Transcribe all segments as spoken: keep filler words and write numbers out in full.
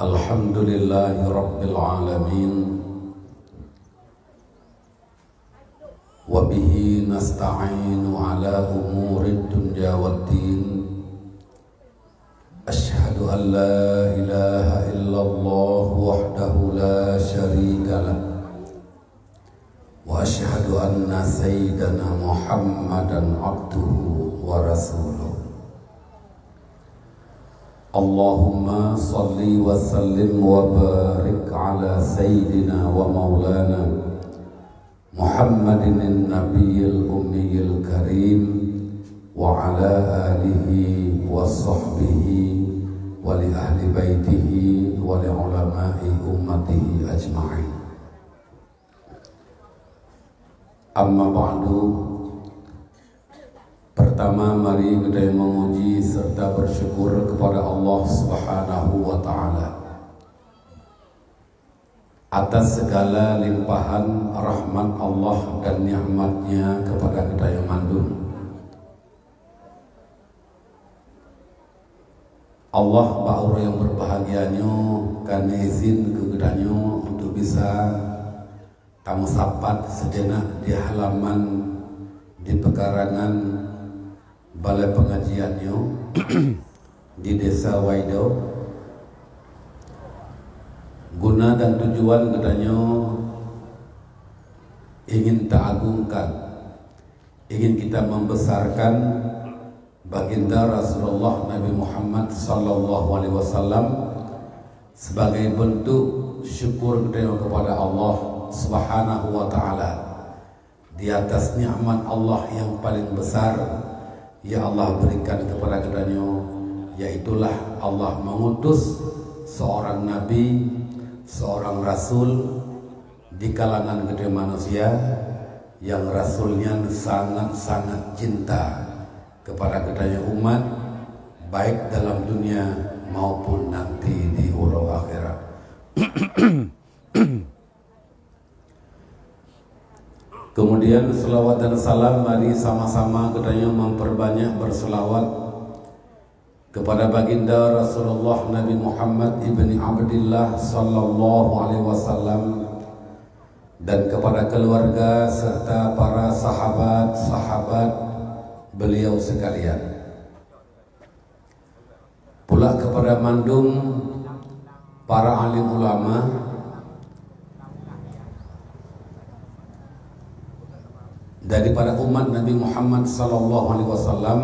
Alhamdulillahirabbil alamin. Wa bihi nasta'inu ala umurid dunya waddin. Asyhadu an la ilaha illallah wahdahu la syarika lah. Wa asyhadu anna sayyidana Muhammadan abduhu wa rasuluh. Allahumma shalli wa sallim wa barik ala sayyidina wa maulana Muhammadin nabiyil ummiyil karim wa ala alihi wa sahbihi wa li ahli baitihi wa li ulama'i ummatihi ajma'in. Amma ba'du. Pertama, mari kita memuji serta bersyukur kepada Allah Subhanahu wa Ta'ala atas segala limpahan rahmat Allah dan nikmat-Nya kepada kita yang mandum. Allah bak uroe nyang berbahagia nyoe ka neuizin keu geutanyoe untuk bisa tameusapat sejenak di halaman, di pekarangan balai pengajian nyoe di Desa Waido. Guna dan tujuan geutanyoe ingin taagungkan, ingin kita membesarkan Baginda Rasulullah Nabi Muhammad sallallahu alaihi wasallam sebagai bentuk syukur geutanyoe kepada Allah Subhanahu wa Ta'ala di atas nikmat Allah yang paling besar, yang Allah berikan kepada geutanyoe, yaitulah Allah mengutus seorang nabi, seorang rasul di kalangan geutanyoe manusia, yang rasul nyan sangat-sangat cinta kepada geutanyoe umat, baik dalam dunia maupun nanti di uroe akhirat. Kemudian, selawat dan salam mari sama-sama geutanyoe memperbanyak berselawat kepada Baginda Rasulullah Nabi Muhammad ibni Abdillah sallallahu alaihi wasallam, dan kepada keluarga serta para sahabat-sahabat beliau sekalian. Pula kepada mandum para alim ulama daripada umat Nabi Muhammad sallallahu alaihi wasallam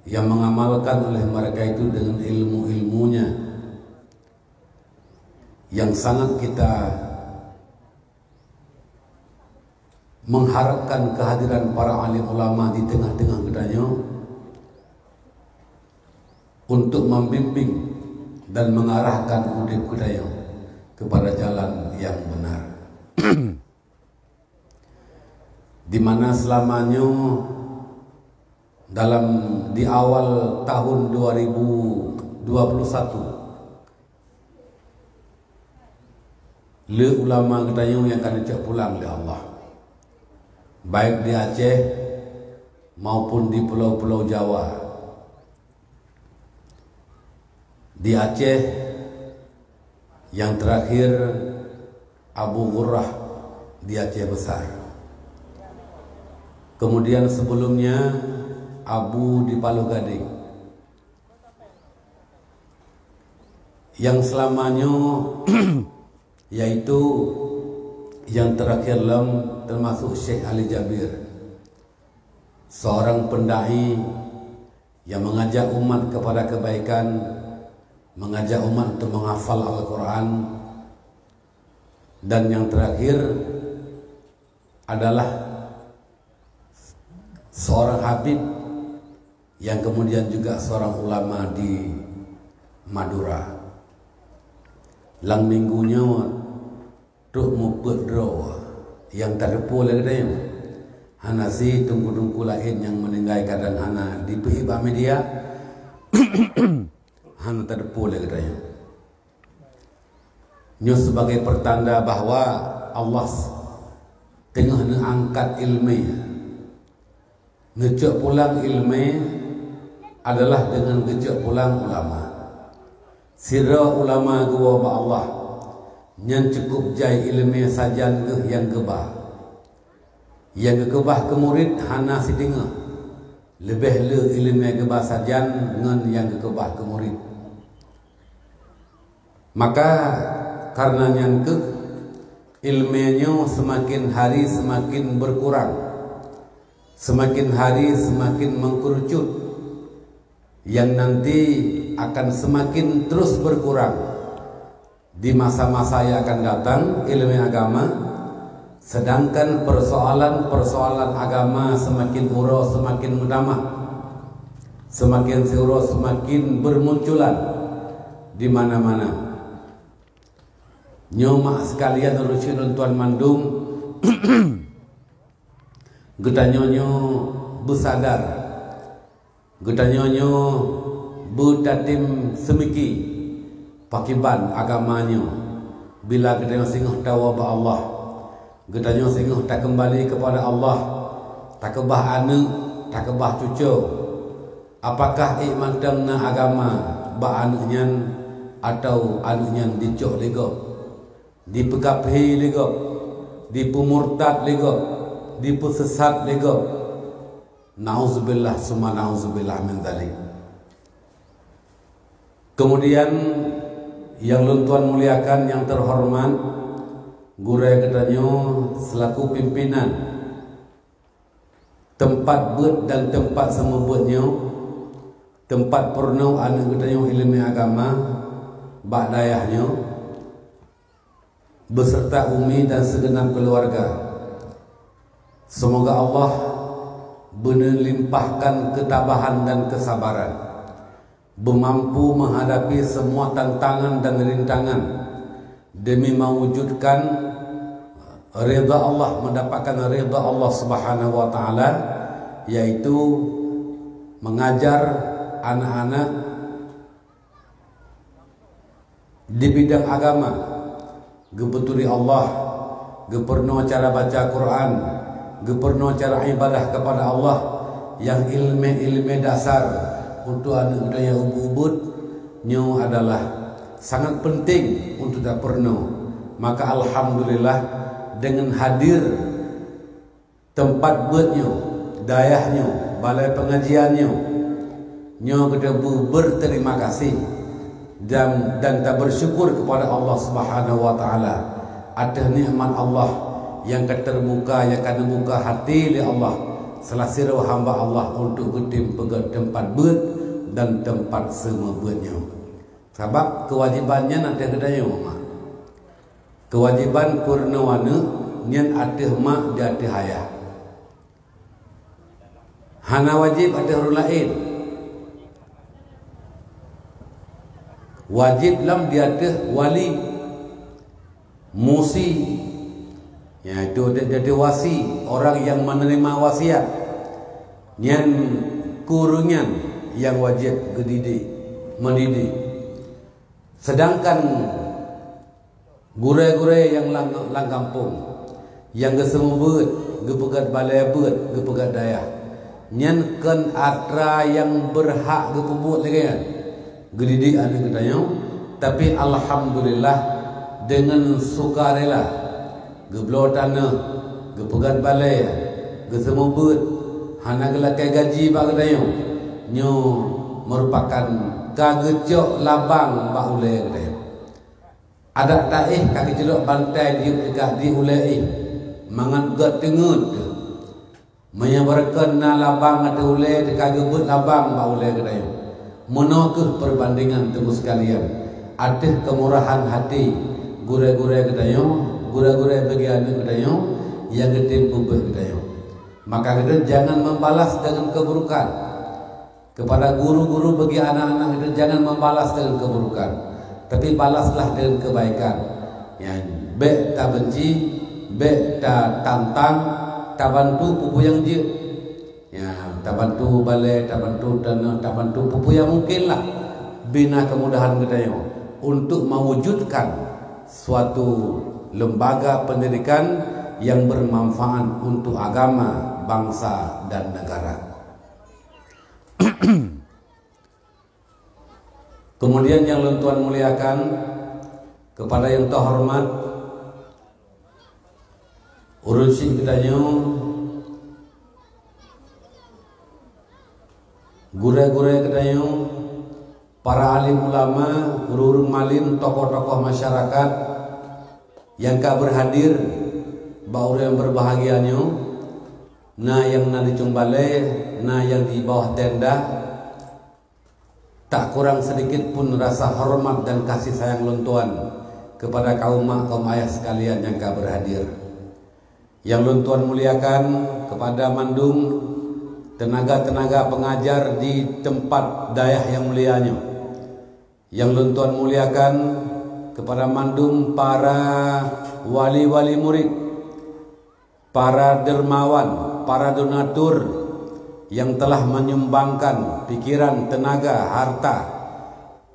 yang mengamalkan oleh mereka itu dengan ilmu-ilmunya yang sangat kita mengharapkan kehadiran para alim ulama di tengah-tengah geutanyoe untuk membimbing dan mengarahkan udeb geutanyoe kepada jalan yang benar. Di mana selama nyoe dalam, di awal tahun dua ribu dua puluh satu, le ulama geutanyoe nyang ka neucok pulang lé Allah, baik di Aceh maupun di pulau-pulau Jawa. Di Aceh, yang terakhir Abu Ghurrah di Aceh Besar. Kemudian sebelumnya Abu di Paloh Gadeng. Yang selama nyoe, yaitu yang terakhir lom, termasuk Syekh Ali Jabir, seorang pendai yang mengajak umat kepada kebaikan, mengajak umat untuk menghafal Al-Quran, dan yang terakhir adalah seorang habib yang kemudian juga seorang ulama di Madura. Lam minggu nyoe trok mupeue droe nyang tateupeue lé geutanyoe. Hana si teungku-teungku laén nyang meuninggai kadang hana jipeuék bak media, hana tateupeue lé geutanyoe. Nyoe sebagai pertanda bahwa Allah teungoh neuangkat iéleumé Neucok pulang iéleumé adalah deungon geucok pulang ulama. Sidroe ulama geuwoe bak Allah, nyan cukup jai iéleumé sajan geuh nyang geuba. Nyang geukeubah keu murit hana sideungoe, leubeh le iéleumé geuba sajan ngon nyang geukeubah keu murit. Maka, kareuna nyan kheueh, iéleumé nyoe seumaken hari seumaken beukurang, seumaken hari seumaken meukeureucut, nyang nanti akan seumaken terus beukurang. Di masa-masa nyang akan datang, iéleumé agama, seudangkan peusoalan-peusoalan agama seumaken uroe seumaken meutamah, seumaken siuroe seumaken beumunculan di mana-mana. Nyoe mak seukalian ureuëng syedara lôn tuan mandum, geutanyoe nyoe beusadar, geutanyoe nyoe beutatem seumiki pakiban agama nyoe bila geutanyoe singoh tawoe bak Allah. Geutanyoe singoh takeumbali keupada Allah, takeubah aneuëk, takeubah cucoe. Apakah ék mantong na agama bak aneuëk nyan, atawa aneuëk nyan dicok lé gob, dipeukafé lé gob, dipeumurtad lé gob, dipeusesat lé gob? Nauzubillah summa nauzubillah min dzalik. Kemudian, nyang lôn tuan muliakan, nyang teuhoreumat gurée geutanyoe seulaku pimpinan teumpat beuet dan teumpat seumeubeuet nyoe, teumpat peurunoe aneuëk geutanyoe iéleumé agama bak dayah nyoe, beserta umi dan segenap keluarga. Semoga Allah beuneulimpahkan keutabahan dan kesabaran, beumampu menghadapi semua tantangan dan rintangan demi mewujudkan ridha Allah, mendapatkan ridha Allah Subhanahu wa Ta'ala, yaitu mengajar anak-anak di bidang agama, geupeuturi Allah, geupeurunoe cara baca Quran, geupeurunoe cara ibadah kepada Allah, nyang iéleumé-iéleumé dasar untuk aneuëk geutanyoe ubit-ubit, nyoe adalah sangat penting untuk tapeurunoe. Maka alhamdulillah, deungon hadir teumpat beuet nyoe, dayah nyoe, balai pengajian nyoe, nyoe geutanyoe beu-, berterima kasih dan, dan tabersyukur kepada Allah Subhanahu wa Ta'ala atas nikmat Allah nyang ka terbuka, nyang ka neubuka hati lé Allah salah sidroe hamba Allah untuk geutem peugét teumpat beuet dan teumpat seumeubeuet nyoe. Sabab keuwajiban nyan ateueh geutanyoe, mak. Keuwajiban peurunoe aneuëk nyan ateueh mak di ateueh ayah. Hana wajéb ateueh ureuëng laén. Wajéb lom di ateueh wali, musi, yaitu di ateueh wasi, orang yang menerima wasiat. Nyan keu ureuëng nyan nyang wajéb geudidik, mendidik. Sedangkan gurée-gurée nyang lam, lam gampông, nyang geuseumeubeuet, geupeugét balée beuet, geupeugét dayah, nyan kon atra nyang beurhak geupeubuet lagée nyan, geudidik aneuëk geutanyoe. Tapi alhamdulillah, deungon sukarela, geubloe tanoh, geupeugét balée, geuseumeubeuet, hana geulakée gaji bak geutanyoe, nyoe meurupakan ka geucok labang bak ulée geutanyoe. Adak taéh ka geuceulok bantai di, di ulée éh, mangat gét teungeut. Meunyoe beureukon na labang ateueh ulée, teuka geubeuet labang bak ulée geutanyoe. Meunoe kheueh peubandingan teungku sekalian ateueh keumurahan hati gurée-gurée geutanyoe, gurée-gurée bagi aneuëk geutanyoe nyang geutem peubeuet geutanyoe. Maka geutanyoe jangan membalas dengan keburukan. Kepada guru-guru bagi anak-anak geutanyoe jangan membalas dengan keburukan, tapi balaslah dengan kebaikan. Ya, bék tabenci, bék tatantang, tabantu peue-peue nyang jeuet. Ya, tabantu balée, tabantu tanoh, tabantu peue-peue nyang mungkin lah. Bina kemudahan geutanyoe untuk mewujudkan suatu lembaga pendidikan yang bermanfaat untuk agama bangsa dan negara. Kemudian nyang lôn tuan muliakan, kepada nyang teuhoreumat, ureuëng syik geutanyoe, gurée-gurée geutanyoe, para alim ulama, ureuëng-ureuëng malem, tokoh-tokoh masyarakat nyang ka beurhadir bak uroe nyang beurbahagia nyoe, na nyang na di cong balée, na nyang di bawah tenda, tak kurang sedikit pun rasa hormat dan kasih sayang lôn tuan kepada kaum mak, kaum ayah sekalian nyang ka beurhadir. Nyang lôn tuan muliakan kepada mandum teunaga-teunaga peungajar di teumpat dayah nyang mulia nyoe. Nyang lôn tuan muliakan kepada mandum para wali-wali murit, para dermawan, para donatur nyang telah menyumbangkan pikiran, teunaga, harta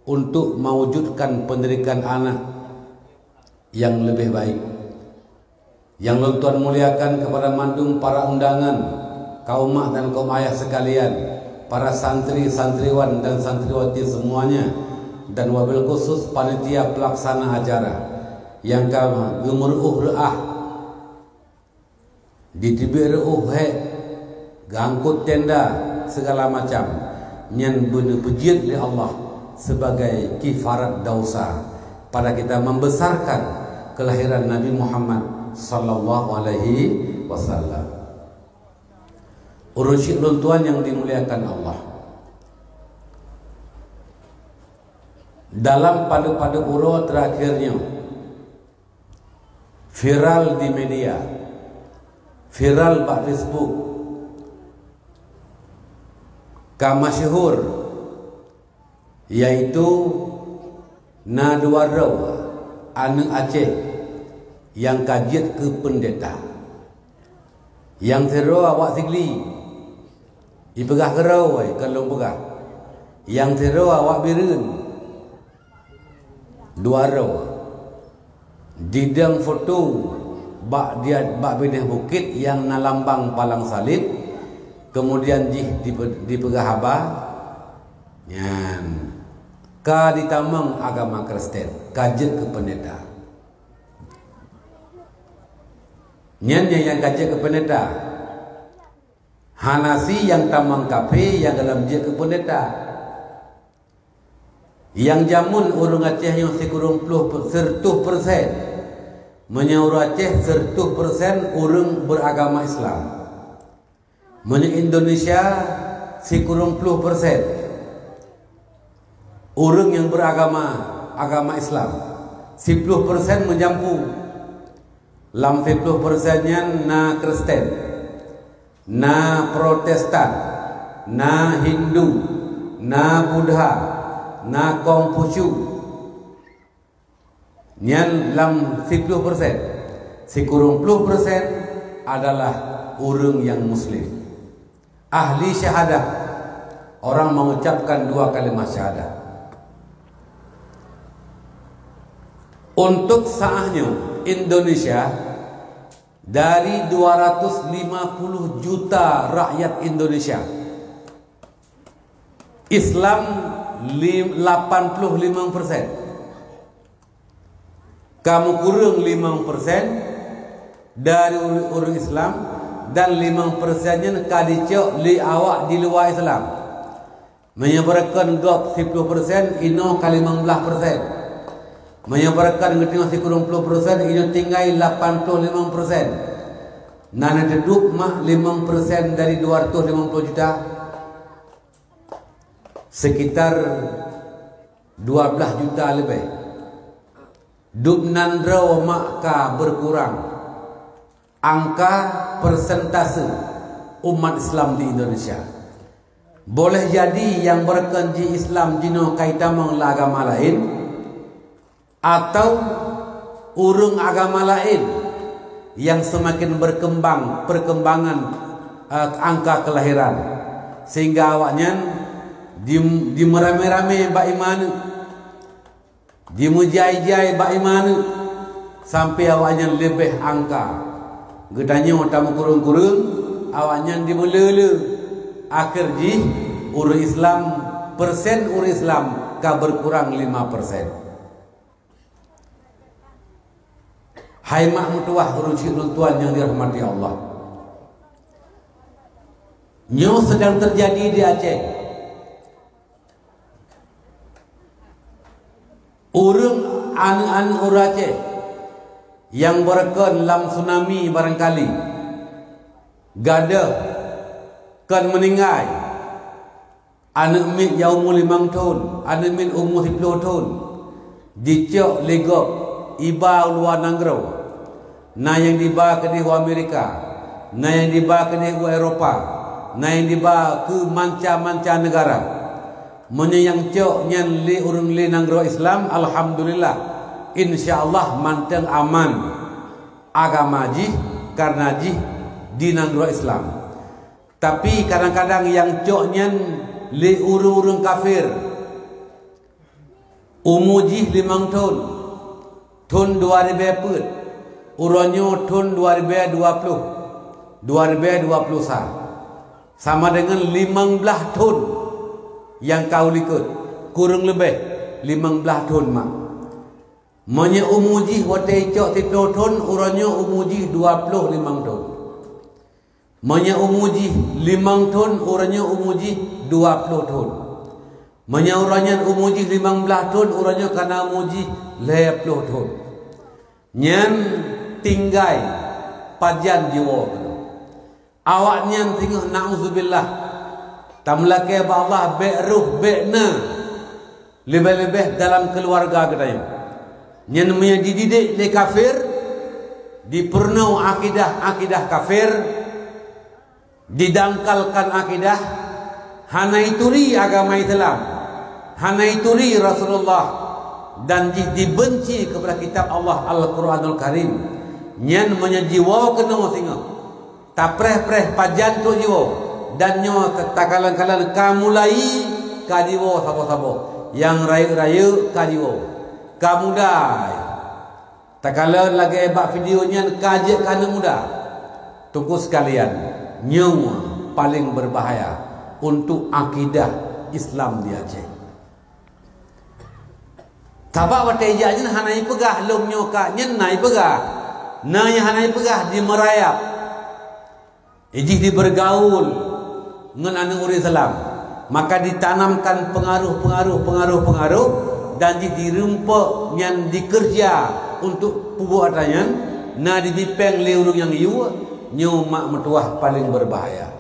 untuk mewujudkan pendidikan anak nyang leubeh baik. Nyang lôn tuan muliakan kepada mandum para undangan, kaum mak dan kaum ayah sekalian, para santri, santriwan dan santriwati semuanya, dan wabil khusus panitia pelaksana acara nyang ka geumeuruôh reuah, diteubiet reuôh hék, geuangkot tenda, segala macam, nyan beuneupeujeuet lé Allah sebagai kifarat dausa pada kita membesarkan kelahiran Nabi Muhammad sallallahu alaihi wasallam. Ureuëng syik lôn tuan nyang dimuliakan Allah, dalam padub-padub uroe terakhir nyoe, viral di media, viral bak Facebook, ka masyhur, yaitu na dua droe aneuëk Aceh nyang ka jeuet keu peundeta. Nyang sidroe awak Sigli, ipeugah keudroe, kon lôn peugah. Nyang sidroe awak Bireuen, dua droe. Didong foto bak dia, bak binéh bukét nyang na lambang palang saleb, kemudian jih dipe-, dipeugah haba, nyan ka jitamong agama Kristen, ka jeuet keu peundeta. Nyan nyang, nyang ka jeuet keu peundeta. Hana si nyang tamong kafé nyang gohlom jeuet keu peundeta. Nyang jameun ureuëng Aceh nyoe sikureueng ploh, seureutôh persen. Meunyoe ureuëng Aceh seureutôh persen ureuëng beuragama Islam. Meunyoe Indonesia sikureueng ploh persen ureuëng nyang beuragama, agama Islam, siploh persen meujampu. Lam siploh persen nyan na Kristen, na Protestan, na Hindu, na Buddha, na Konghucu. Nyan lam siploh persen, sikureueng ploh persen adalah ureuëng nyang Muslim. Ahli syahadah, orang mengucapkan dua kalimat syahadah. Untuk saat nyoe, Indonesia dari dua ratus lima puluh juta rakyat Indonesia, Islam lim-, lapan puluh limong persen. Ka meukureueng limong persen dari ureuëng, ureuëng Islam, dan limong persen nyan ka jicok lé awak di luwa Islam. Meunyoe beureukan gob siploh persen, inoe ka limong blaih persen. Meunyoe beureukan geutanyoe sikureueng ploh persen, inoe tinggai lapan ploh limong persen. Na neuteuduek mak limong persen dari dua ratus limong ploh juta? Sekitar dua blaih juta leubeh. Dubnan droe mak ka beurkurang angka persentase umat Islam di Indonesia. Boleh jadi nyang beureukan jih Islam jinoe ka jitamong lam agama laén, atau ureuëng agama laén nyang seumaken beurkeumbang peurkembangan, eh, angka keulahiran, sehingga awaknyan di-, dimeuramé-ramé bak ié meuaneuk, jimeujai-jai bak ié meuaneuk, sampoe awaknyan leubeh angka. Geutanyoe tameukureueng-kureueng, awaknyan dimeule-le. Akhé jih, ureuëng Islam, persen ureuëng Islam ka berkurang lima persen. Hai mak meutuwah, ureuëng syik lôn tuan nyang dirahmati Allah. Nyoe sedang terjadi di Aceh. Ureuëng aneuëk-aneuëk ureuëng Aceh nyang beureukan lam tsunami barangkali gadôh kon meuninggai. Aneuëk miet nyang umu limong thon, aneuëk miet umu siploh thon, jicok lé gob iba u luwa nanggroe. Na nyang diba keudeh u Amerika, na nyang diba keudeh u Eropa, na nyang diba keu manca-manca neugara. Meunyoe nyang cok nyan lé ureuëng lé nanggroe Islam, alhamdulillah, insya Allah mantong aman agama jih, kareuna jih di nanggroe Islam. Tapi kadang-kadang nyang cok nyan lé ureuëng-ureuëng kafir, umu jih limong thon, thon dua ribée peuet, uroe nyoe thon dua ribée dua ploh, dua ribée dua ploh sa, sama deungon limong blaih thon nyang ka u likot, kureueng leubeh limong blaih thon mak. Meunyoe umu jih watée icok siploh thon, uroe nyoe umu jih dua ploh limong thon. Meunyoe umu jih limong thon, uroe nyoe umu jih dua ploh thon. Meunyoe uroe nyan umu jih limong blaih thon, uroe nyoe kana umu jih lhée ploh thon. Nyan tinggai pajan jiwoe keunoe. Awaknyan singoh, na'udzubillah, tameulakée bak Allah bék roh bék na, leubeh-leubeh dalam keuluwarga geutanyoe. Nyan meunyoe dididik lé kafir, dipeurunoe akidah-akidah kafir, didangkalkan akidah, hana ituri agama Islam, hana ituri Rasulullah, dan jih dibenci keupada kitab Allah Al-Quranul Karim. Nyan meunyoe jiwoe keunoe singoh, tapreh-preh pajan trok jiwoe, dan nyoe takalon-kalon ka mulai ka jiwoe saboh-saboh, nyang rayeuk-rayeuk ka jiwoe, ka muda. Takalon lagée bak video nyan ka jeuet keu aneuëk muda. Teungku sekalian, nyoe paleng beubahaya untuk akidah Islam di Aceh. Sabab watée jak nyan hana ipeugah lom nyoe ka nyan, na ipeugah. Na nyang hana ipeugah, dimeurayap. Jih dibergaul ngon aneuëk ureuëng Islam, maka ditanamkan pengaruh, pengaruh, pengaruh, pengaruh, dan jih dirumpok nyan dikeureuja untuk peubuet atra nyan, na dibipeng lé ureuëng nyang yue, nyoe mak meutuwah paleng beubahaya.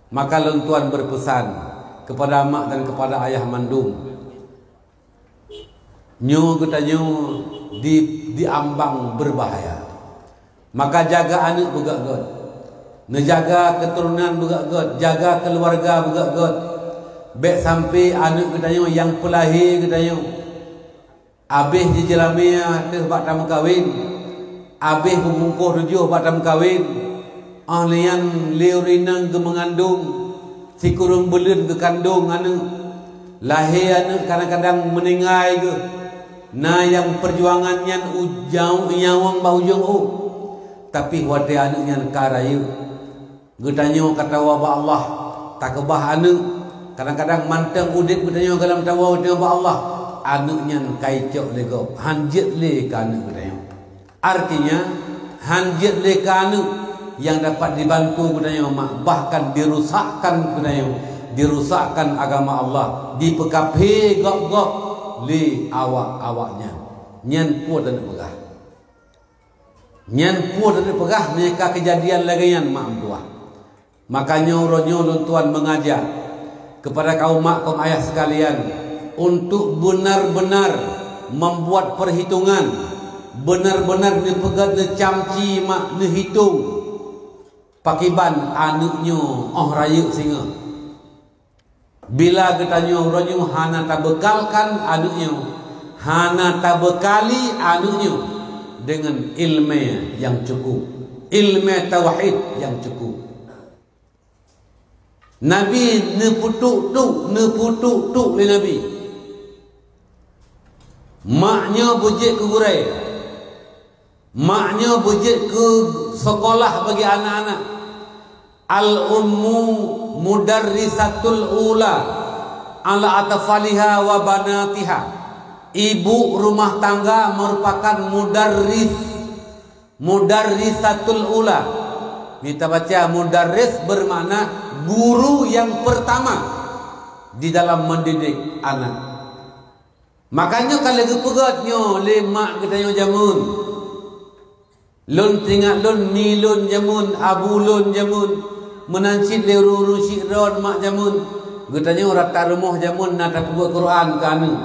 Maka lôn tuan beupeusan keupada mak dan keupada ayah mandum, nyoe geutanyoe di, diambang beubahaya. Maka jaga aneuëk beugét-gét, neujaga keuturonan beugét-gét, jaga keuluwarga beugét-gét. Bék sampai aneuëk geutanyoe nyang peulahé geutanyoe abéh jijeulamé teuh bak tameukawen, abéh beubungkôh tujoh bak tameukawen, óh lheueh nyan lé ureuëng inong geumeungandong, sikureueng buleuen geukandong aneuëk. Lahé aneuëk kadang-kadang meuninggai geuh. Na nyang peujuangan nyan u nyawöng bak ujong ôk, tapi watée aneuëk nyan ka rayeuk, geutanyoe ka tawoe bak Allah, takeubah aneuëk. Kadang-kadang mantong udeb geutanyoe goh lom tawoe geutanyoe bak Allah, aneuëk nyan ka icok lé gob, hán jeuet lé keu aneuëk geutanyoe. Artinya, hán jeuet lé keu aneuëk nyang dapat dibantu geutanyoe mak, bahkan dirusakkan geutanyoe, dirusakkan agama Allah, dipeukafé gob-gob lé awak-awak nyan. Nyan peue taneuk peugah. Nyan peue taneuk peugah meunyoe ka keujadian lagée nyan mak meutuwah. Makanya uroe nyoe lôn tuan meungajak keupada kaum mak kaum ayah sekalian untuk benar-benar membuat perhitungan, benar-benar neupeugét neucamci mak neuhitong pakiban aneuëk nyoe óh rayeuk singoh. Bila geutanyoe uroe nyoe hana tabeukalkan aneuëk nyoe, hana tabeukali aneuëk nyoe deungon iéleumé nyang cukup, iéleumé tauhid nyang cukup. Nabi neupeutuk-tuk, neupeutuk-tuk lé Nabi. Mak nyoe beujeuet keu gurée. Mak nyoe beujeuet keu sekolah bagi anak-anak. Al-ummu mudarrisatul ula ala atfaliha wa banatiha. Ibu rumah tangga merupakan mudarris, mudarrisatul ula. Kita baca mudarris bermakna guru yang pertama di dalam mendidik anak. Makanya kalau geupeugét nyoe lé mak geutanyoe jameun. Lôn teuingat lôn, mi lôn jameun, abu lôn jameun, meunan cit lé ureuëng-ureuëng syiek droe mak jameun. Geutanyoe rata rumoh jameun na tapeubuet Quran keu aneuk.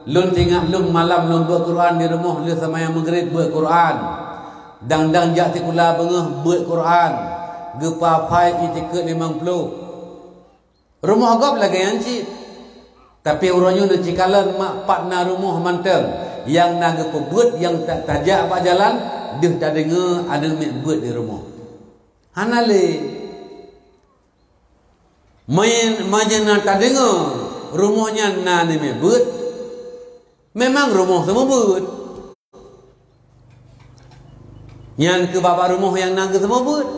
Lôn teuingat lôn malam lôn buet Quran di rumoh lheueh seumayang Maghrib buet Quran. Dang-dang jak sikula beungoh buet Quran. Geupafai itikeuet limong ploh. Rumoh gob lagée nyan cit. Tapi uroe nyoe neucikalon mak pat na rumoh mantong nyang na geupeubuet nyang ta-, tajak bak jalan deuh tadeungoe aneuk miet beuet di rumoh. Hana lé. Meunyoe na tadeungoe rumoh nyan na aneuk miet beuet, memang rumoh seumeubeuet. Nyan keu babah rumoh nyang na geuseumeubeuet.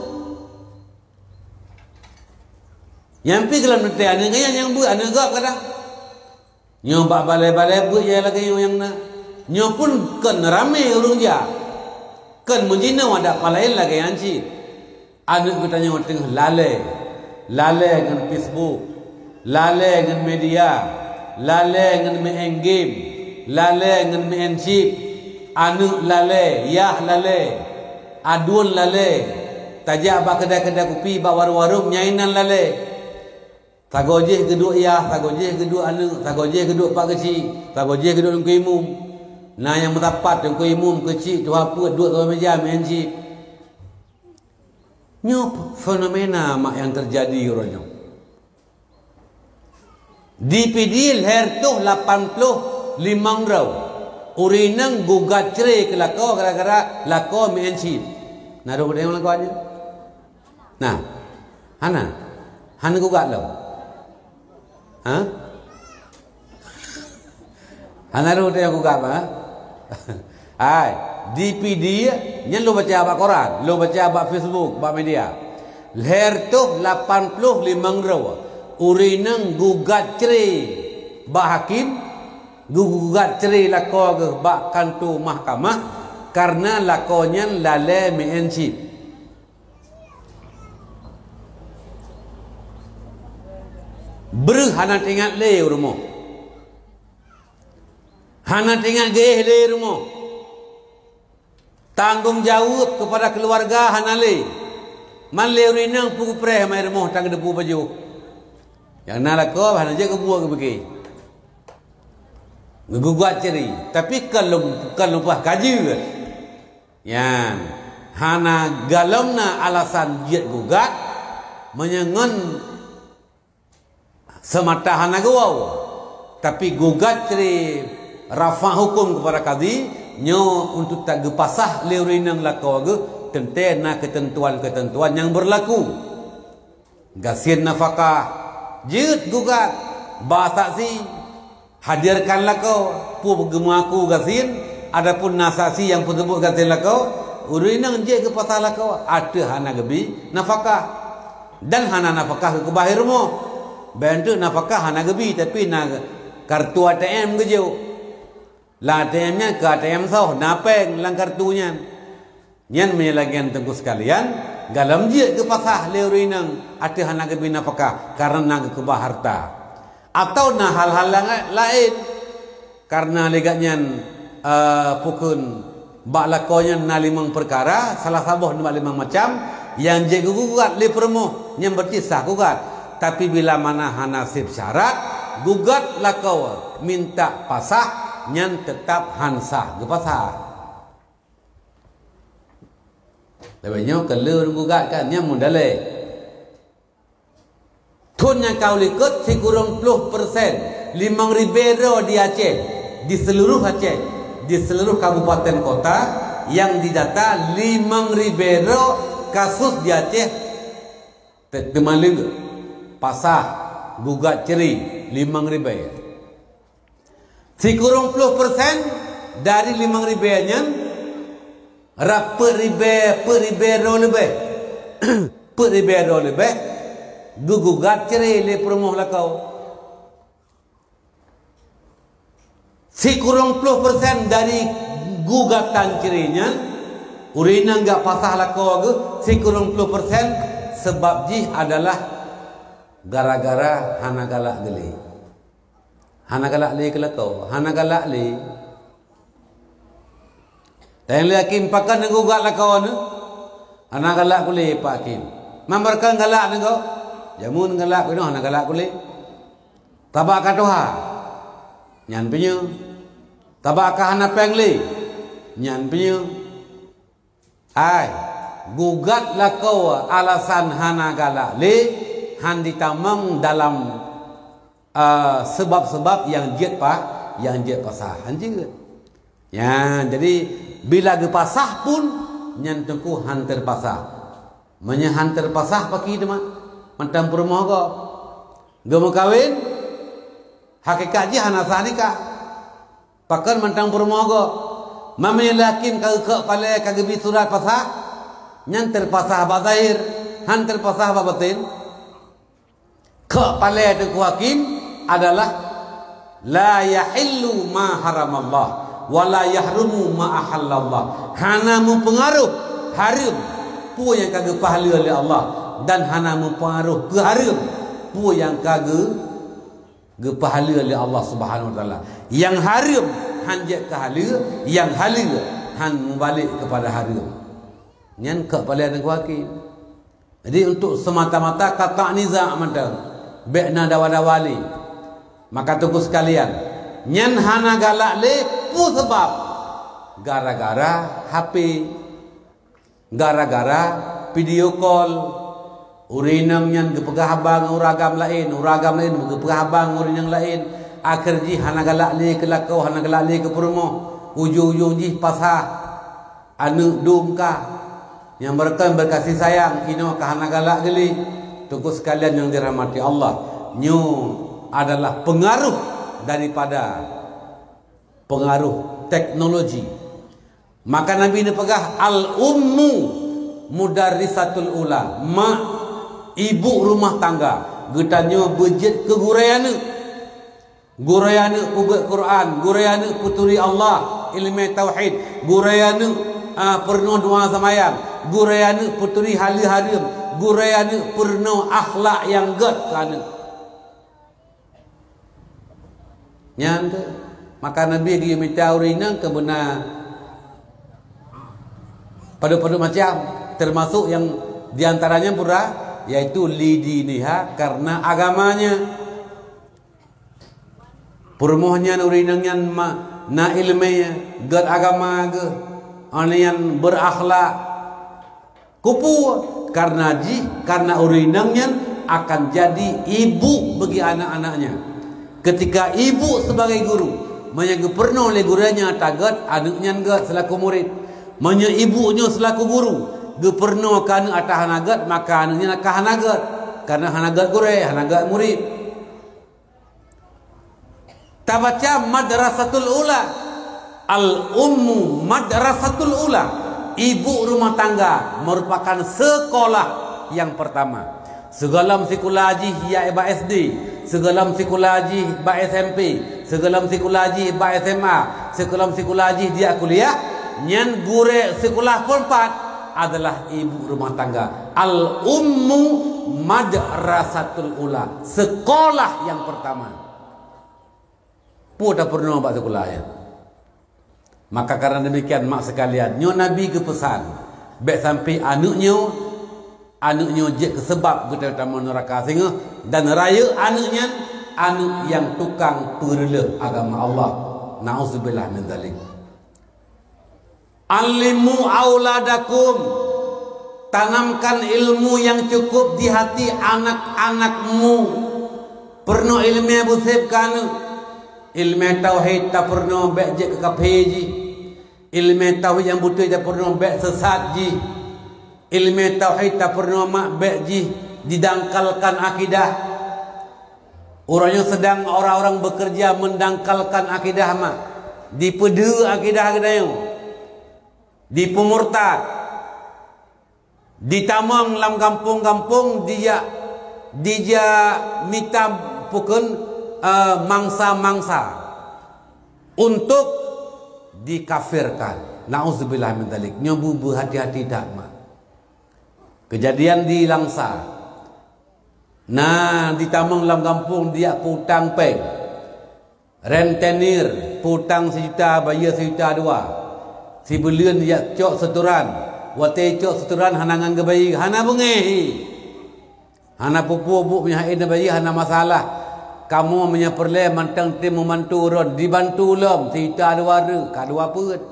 Nyang pi geulam teuntée aneuk gaya nyang beuet aneuk gob kadang. Nyoe bak balée-balée beuet nyang lagée nyoe nyang na. Nyoe pun kon ramé ureuëng jak. Kon meujinoe adak palaén lagée nyan cit. Aneuk geutanyoe teungoh lalée, lalée ngon Facebook, lalée ngon media, lalée ngon main game, lalée ngon main chip. Aneuk lalée, yah lalée, aduen lalée, tajak bak keudai-keudai kupi, bak warong-warong, nyang inan lalée. Sagoe jih geuduek yah, sagoe jih geuduek aneuk, sagoe jih geuduek pak keuchik, sagoe jih geuduek teungku imum. Na nyang meusapat teungku imum, keuchik, tuha peuet duek saboh meja main chip. Nyoe fenomena mak nyang teujadi uroe nyoe. Di Pidie lhée reutôh lapan ploh limong droe ureuëng inong gugat cre keu lakoe gara-gara lakoe main chip. Na roh ureuëng lakoe nyoe? Nah, hana. Hana gugat lom. Ha? Hana rhot nyang gugat, ha? Hai, di Pidie, nyan lôn baca bak koran, lôn baca bak Facebook, bak media. Lhée reutôh lapan ploh limong droe ureuëng inong gugat cre bak hakém, gugat cre lakoe geuh bak kantô mahkamah kareuna lakoe nyan lalée main chip. Breuh hana teuingat lé u rumoh. Hana teuingat geuéh lé u rumoh. Tanggong jaweueb keupada keuluwarga hana lé. Man lé ureuëng inong peugeupreh mai rumoh tan geuteupeue pajoh. Nyang na lakoe hana jeuet geubuet geupike. Geugugat cre, tapi kon lom, kon lom pah ka jeuet. Nyan, hana galom na alasan jeuet gugat, meunyoe ngon seumata hana geuwoe, tapi gugat cre rafa huköm keupada kadhi, nyoe untuk tageupasah lé ureuëng inong lakoe geuh, teuntée na keuteuntuan-keuteuntuan nyang beurlaku. Gasien nafakah, jeuet gugat, ba saksi, hadirkan lakoe, peue geumeuaku gasien, adapun na saksi nyang peuseubut gasien lakoe, ureuëng inong jeuet geupasah lakoe, ateueh hana geubi nafakah. Dan hana nafakah geukeubah i rumoh. Ban teuk nafakah hana geubi, tapi na kartu A T M geujok. Lam A T M nyan keu A T M soh, na péng lam kartu nyan. Nyan meunyoe lagée nyan teungku sekalian, galom jeuet geupasah lé ureuëng inong ateueh hana geubi nafakah kareuna geukeubah hareuta. Atawa na hal-hal la-, laén. Kareuna lé gobnyan, eh, pukon bak lakoe nyan na limong peukara, salah saboh nibak limong macam, nyang jeuet geugugat lé peurumoh, nyan beurarti sah gugat. Tapi bila mana hana seb syarat, gugat lakoe minta pasah, nyan teutab han sah geupasah. Leubeh nyoe keu lheueh gugat kan, nyan mudaleh. Thon nyang ka u likot sikureueng ploh persen, limong ribée droe di Aceh, di seluruh Aceh, di seluruh kabupaten kota nyang didata limong ribée droe kasus di Aceh te-, teuma leueh, pasah, gugat cre, limong ribée. Sikureueng ploh persen dari limong ribée nyan, rab peuet ribée, peuet ribée droe leubeh. Peuet ribèe droe leubeh geugugat cerai lé peurumoh lakoe. Sikureueng ploh persen dari gugatan cerai nyan, ureueng inong geupasah lakoe geuh sikureueng ploh persen, sabab jih adalah gara-gara hana galak geulé. Hana galak lé keu lakoe, hana galak lé. Tanyong lé hakim, "Pakon neugugat lakoe neuh?" "Hana galak kulé, Pak Hakim." "Man bak rakon galak neuh gob?" "Jameun galak, keunoe hana galak kulé." "Tabak ka tuha?" "Nyan pinyueng." "Tabak ka hana péng lé?" "Nyan pinyueng." Hai, gugat lakoe alasan hana galak lé, han jitamong dalam, eh, sabab-sabab nyang jeuet pa-, nyang jeuet pasah. Han jeuet. Nyan, jadi bila geupasah pun, nyan teungku han teupasah. Meunyoe han teupasah, pakri teuma mantong peurumoh gob. Geumeukawen, hakikat jih hana sah nikah. Pakon mantong peurumoh gob. Meunyoe lé hakim ka geukheuk palée, ka geubi surat pasah, nyan teupasah bak zahir, han teupasah bak baten. Kheuk palée teungku hakim adalah, "La yahillu ma haramallah, wa la yahrumu ma ahallallah." Hana meupeungaruh hareuem peue nyang ka geupeuhaleue lé Allah, dan hana meupeungaruh keu hareuem peue nyang ka geu-, geupeuhaleue lé Allah Subhanahu wa Taala. Nyang hareuem han jeuet keu haleue, nyang haleue han meubalek keupada hareuem. Nyan kheuk palée teungku hakim. Jadi, untuk semata-mata kata nizak mantong, bék na dawa-dawa lé. Maka teungku sekalian, nyan hana galak lé peue sabab? Gara-gara H P, gara-gara video call. Ureueng inong nyan geupeugah haba ngon ureueng agam laén, ureueng agam laén geupeugah haba ngon ureueng inong laén. Akhé jih hana galak lé keu lakoe, hana galak lé keu peurumoh. Ujong-ujong jih pasah. Aneuk dum ka, nyang beureukon beukasih sayang, inoe ka hana galak geulé. Teungku sekalian nyang dirahmati Allah, nyoe adalah peungaruh daripada peungaruh teknologi. Maka Nabi neupeugah, "Al-ummu mudarrisatul ula." Mak, ibu rumah tangga. Geutanyoe beujeuet keu gurée aneuk. Gurée aneuk peubeuet Quran, gurée aneuk peuturi Allah, ileumé tauhid, gurée aneuk, a, peurunoe doa seumayang, gurée aneuk peuturi haleue hareuem, gurée aneuk peurunoe akhlak nyang gét keu aneuk. Nyan tu, maka Nabi geuyue mita ureueng inong keu beuna padub-padub macam, teumasok nyang di antaranya pura, yaitu lidiniha, karena agamanya. Peurumoh nyan, ureueng inong nyan ma-, na ileumé, gét agama geuh, awaknyan beurakhlak. Keupeue? Karena jih, karena ureueng inong nyan akan jadi ibu bagi anak-anaknya. Ketika ibu sebagai guru, meunyoe geupeurunoe lé gurée nyan ata gét, aneuk nyan gét selaku murid. Meunyoe ibu nyoe selaku guru, geupeurunoe keu aneuk ata hana gét, maka aneuk nyan akan hana gét. Karena hana gét gurée, hana gét murid. Tabaca madrasatul ula. Al-ummu madrasatul ula. Ibu rumah tangga merupakan sekolah yang pertama. Sigohlom sikula jih jak bak S D, sigohlom sikula jih bak S M P, sigohlom sikula jih bak S M A, sigohlom sikula jih jak kuliah, nyan gurée sikula phon pat adalah ibu rumah tangga. Al-ummu madrasatul ula, sekolah yang pertama. Peue tapeurunoe bak sikula nyan? Maka karena demikian, mak sekalian, nyoe Nabi geupeusan, bék sampai aneuk nyoe, aneuk nyoe jeuet keu seubab geutanyoe tamong neuraka singoh, dan rayeuk aneuk nyan, aneuk nyang tukang peureuleuh agama Allah. Nauzubillah min dzalik. Allimu auladakum, tanamkan ilmu yang cukup di hati anak-anakmu. Peurunoe ileumé beuseb keu aneuk. Ileumé tauhid tapeurunoe bék jeuet keu kafé jih. Ileumé tauhid nyang beutôi tapeurunoe bék seusat jih. Ileumé tauhid tapeurunoe mak bék jih didangkalkan akidah. Uroe nyoe sedang orang-orang bekerja mendangkalkan akidah mak, dipeudeuh akidah geutanyoe, dipeumurtad. Ditamong lam gampông-gampông, dijak, dijak mita pukon, eh, mangsa-mangsa untuk dikafirkan. Nauzubillah min dzalik. Nyoe bu-, bu hati-hati that, mak. Kejadian di Langsa. Nah, ditamong lam gampông, dijak peutang péng. Rentenir, peutang sijuta, bayeue sijuta dua. Sibuleuen jak cok seuturan. Watée cok seuturan hana ngon geubayeue, hana beungéh. Hana peue-peue, bu, meunyoe hana bayeue hana masalah. Kamoe meunyoe peureulée mantong tem meubantu droen, dibantu lom sijuta dua reu, ka dua peuet.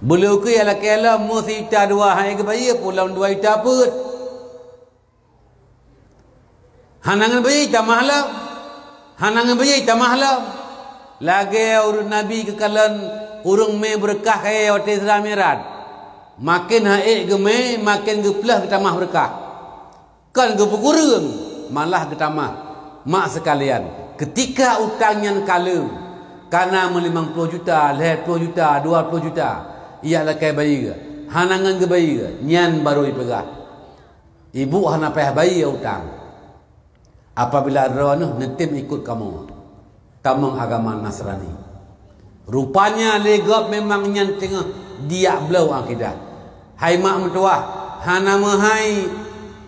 Beuleukeue lakée lom meu sijuta dua hana geubayeue, peue lom dua juta peuet. Hana ngon bayeue tamah lom. Hana ngon bayeue tamah lom. Lagée ureuëng Nabi geukalon ureuëng mé beureukah kayée watée Isra Mi'raj. Maken han ék geumé, maken geupleuh geutamah beureukah. Kon geupeukureueng, malah geutamah. Mak seukalian, keutika utang nyan ka lheueh, kana meulimong ploh juta, lhée ploh juta, dua ploh juta, ijak lakée bayeue, hana ngon geubayeue, nyan barô jipeugah, ibu hana payah bayeue utang. Apabila droeneuh neutem ikot kamoe, tamong agama Nasrani. Rupanya lé gob memang nyan teungoh diyak bloe akidah. Hai mak meutuwah, hana meuhai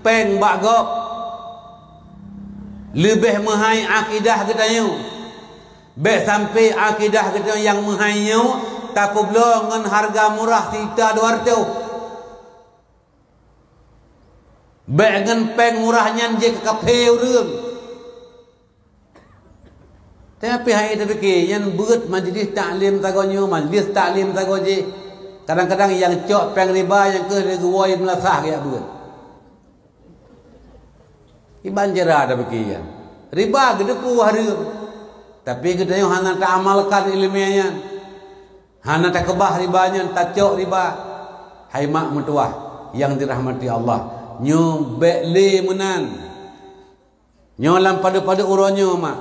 péng bak gob. Leubeh meuhai akidah geutanyoe. Bék sampoe akidah geutanyoe nyang meuhai nyoe tapeubloe ngon hareuga murah sijuta dua reutôh. Bék ngon péng murah nyan jeuet keu kaphé ureuëng. Tapi hai tapike, nyan beuet majlis taklim sagoe nyoe, majlis taklim sagoe jih. Kadang-kadang nyang cok péng riba nyang keuh lé geuwoe meulasah geujak beuet. Iban cara tapike nyan. Riba geuteupeu hareuem. Tapi geutanyoe hana taamalkan iéleumé nyan. Hana takeubah riba nyan, tacok riba. Hai mak meutuwah nyang dirahmati Allah, nyoe bék lé meunan. Nyoe lam padub-padub uroe nyoe, mak.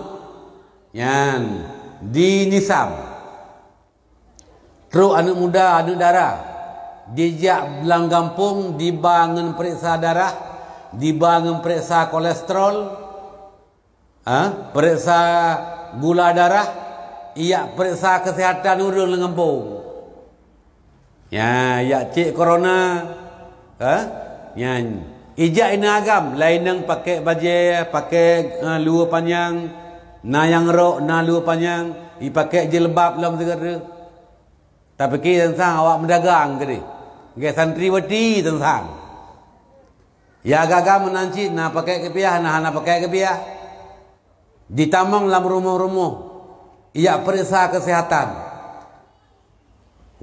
Nyan, di Nisam. Trok aneuëk muda, aneuëk dara. Dijak lam gampông, diba ngon peuriksa darah, diba ngon peuriksa kolesterol, ha, peuriksa gula darah, ijak peuriksa keusihatan ureuëng lam gampông. Ya, ijak cek corona, ha? Nyan. Ijak ineuk agam, laén nyang pakai bajée, pakai, eh, luwa panyang, na nyang rok, na luwa panyang, ipakai jilbab lom sigoe. Tapike sang-sang awak meudagang keudeh. Lagée santriwati sang-sang. Ya, agam-agam meunan cit, na pakai kupiah, na hana pakai kupiah. Ditamong lam rumoh-rumoh, ijak peuriksa keusihatan.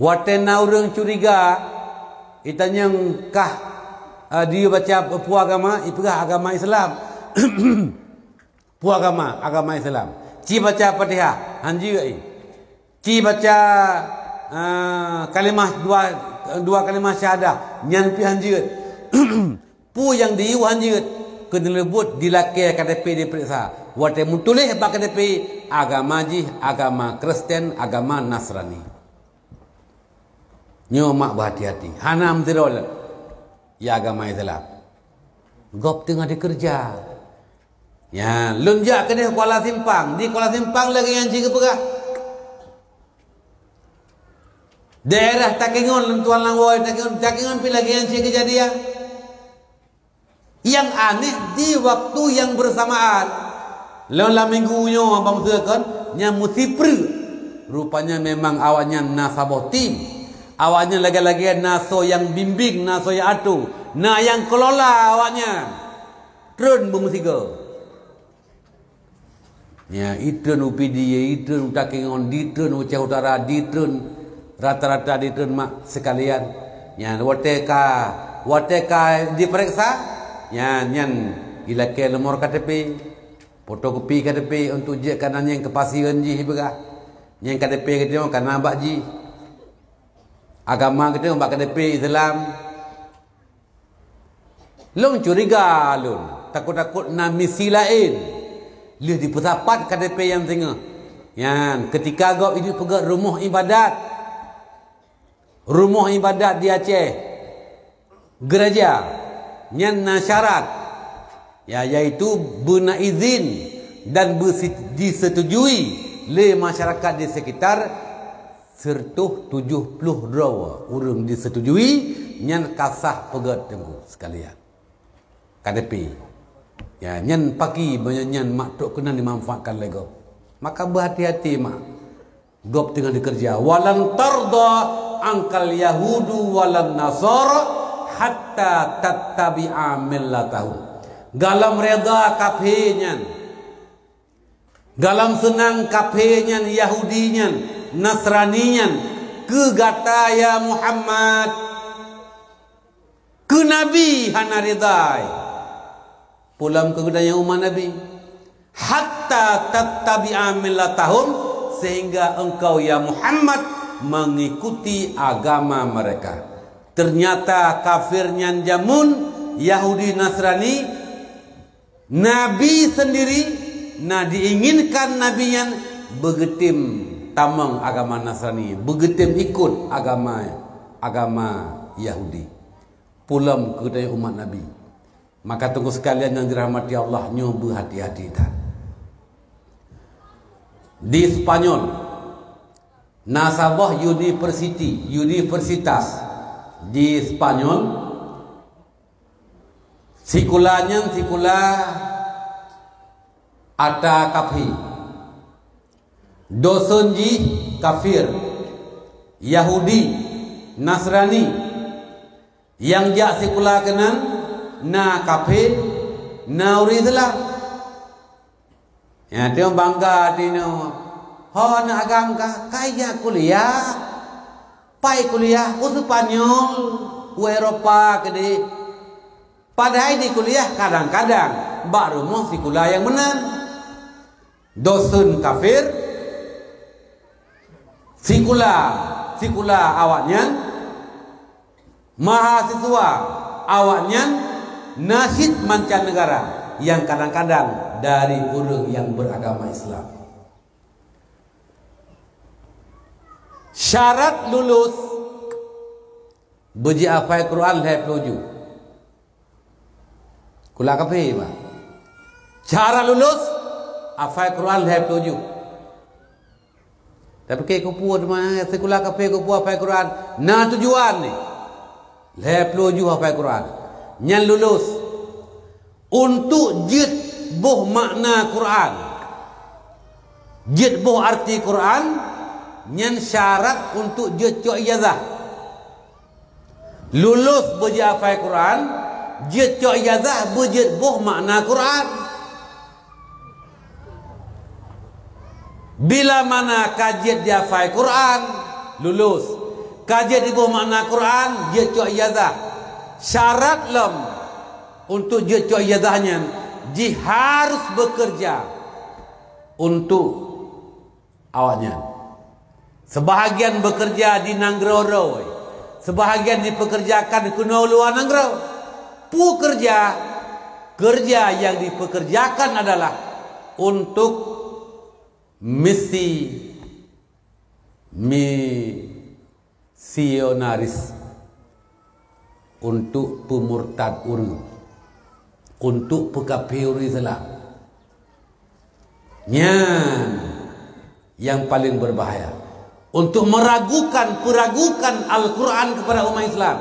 Watée na ureuëng curiga, itanyong kah, eh, diyue baca peue agama, ipeugah agama Islam. Peue agama, agama Islam. Ci baca Fatihah, han jeuet. Ci baca, eh, kalimah dua, dua kalimah syahadah, nyan pih han jeuet. Peue nyang diyue han jeuet, keuneuleubuet dilakée K T P dipeuriksa. Watée meutuléh bak K T P, agama jih agama Kristen, agama Nasrani. Nyoe mak beuhati-hati, hana meusidroe lé, ya, agama Islam. Gob teungoh dikeureuja. Ya, lôn jak keudeh Kuala Simpang. Di Kuala Simpang lagée nyan cit geupeugah. Daerah Takengon, lôn tuan lam woe Takengon, Takengon pih lagée nyan cit keujadian. Nyang aneh, di waktu nyang beursamaan, lôn lam minggu nyoe bang seukeuen, nyang meusipreuk. Rupanya memang awaknyan na saboh tim. Awaknyan lagée-lagée na soe nyang bimbing, na soe nyang atô, na nyang keulola awaknyan. Treun beumeusigoe. Ya, itreun u Pidie, itreun u Takengon, ditreun u Aceh Utara, ditreun rata-rata ditreun mak seukalian. Nyan watée ka, watée ka dipeuriksa, nyan, nyan ilakée nomor K T P, fotokopi K T P untuk jeuet keu nan nyang keu pasien jih ipeugah. Nyang K T P geutanyoe kana bak jih. Agama geutanyoe bak K T P Islam. Lôn curiga lôn, takot-takot na misi laén. Lheueh dipeusapat K T P nyang singoh. Nyan, keutika gob iduek peugét rumoh ibadat. Rumoh ibadat di Aceh. gereja nyan na syarat, ya, yaitu beuna izin dan beusi-, disetujui lé masyarakat di sekitar seratus tujuh puluh droe ureuëng disetujui, nyan ka sah peugét teungku sekalian. K T P. Ya, nyan paki meunyoe nyan mak trok keunan dimanfaatkan lé gob. Maka beuhati-hati mak. Gob teungoh dikeureuja. "Walan tarda angkal yahudu walan nasara hatta tattabi'a millatahum." Gohlom reda kafé nyan. Gohlom seunang kafé nyan, Yahudi nyan, Nasrani nyan, keu gata ya Muhammad. Keu Nabi hana ridai. Pulam keu geutanyoe umat Nabi. "Hatta tattabi'a millatahum," sehingga engkau ya Muhammad mengikuti agama mereka. Ternyata kafir nyan jameun, Yahudi Nasrani, Nabi sendiri na diinginkan Nabi nyan beugeutem tamong agama Nasrani, beugeutem ikot agama, agama Yahudi. Pulam keu geutanyoe umat Nabi. Maka teungku sekalian nyang dirahmati Allah, nyoe beuhati-hati that. Di Spanyol, na saboh university, universitas di Spanyol, sikula nyan sikula ata kafé. Dosen jih kafir, Yahudi, Nasrani. Nyang jak sikula keunan na kafé, na ureuëng Islam. Ya, teuma bangga tinoe. Ho, aneuk agam kah, ka jak kuliah. Pai kuliah, u Spanyol, u Eropa keudeh. Padahai di kuliah kadang-kadang bak rumoh sikula nyang meunan. Dosen kafir, sikula, sikula awaknyan, mahasiswa awaknyan na cit mancanegara nyang kadang-kadang dari ureuëng nyang beragama Islam. Syarat lulus, beujeuet hafai Quran lhée ploh juz. Sikula kafé, bah. Syarat lulus, hafai Quran lhée ploh juz. Tapi keu kupeue teuma sikula kafé kupeue hafai Quran? Na tujuan ni. Lhée ploh juz hafai Quran. Nyan lulus. Untuk jeuet boh makna Quran. Jeuet boh arti Quran, nyan syarat untuk jeuet cok ijazah. Lulus beujeuet hafai Quran, jeuet cok ijazah beujeuet boh makna Quran. Bila mana ka jeuet jihafai Quran, lulus. Ka jeuet jiboh makna Quran, jeuet cok ijazah. Syarat lom untuk jeuet cok ijazah nyan, jih harus bekerja untuk awaknyan. Sebahagian bekerja di nanggroe roi, sebahagian dipekerjakan keunoe luwa nanggroe. Peue keureuja? Keureuja nyang dipekerjakan adalah untuk misi-, misionaris, untuk peumurtad ureuëng, untuk peukafé ureuëng Islam. Nyan nyang paleng beubahaya, untuk meragukan, peragukan Al-Quran kepada umat Islam.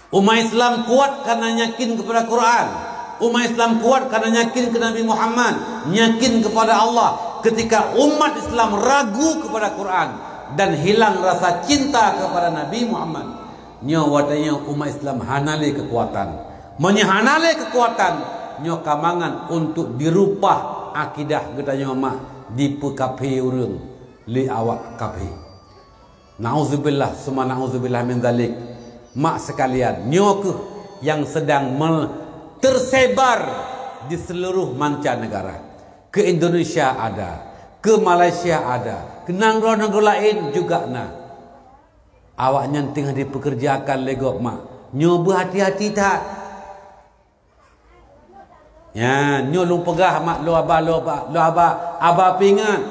Umat Islam kuat karena yakin kepada Quran. Umat Islam kuat karena yakin ke Nabi Muhammad, yakin kepada Allah. Ketika umat Islam ragu kepada Quran dan hilang rasa cinta kepada Nabi Muhammad, nyoe watée nyoe umat Islam hana lé keukuatan. Meunyoe hana lé keukuatan, nyoe ka mangat untuk dirubah akidah geutanyoe mak dipeukafé ureuëng lé awak kafé. Nauzubillah, summa nauzubillah min dzalik. Mak sekalian, nyoe kheueh nyang sedang me-, tersebar di seluruh mancanegara. Ke Indonesia ada, ke Malaysia ada, ke nanggroe-nanggroe laén juga na. Awaknyan teungoh dipekerjakan lé gob mak. Nyoe beuhati-hati that. Nyan, nyoe lôn peugah mak, lôn haba, lôn haba, lôn haba, haba peuingat.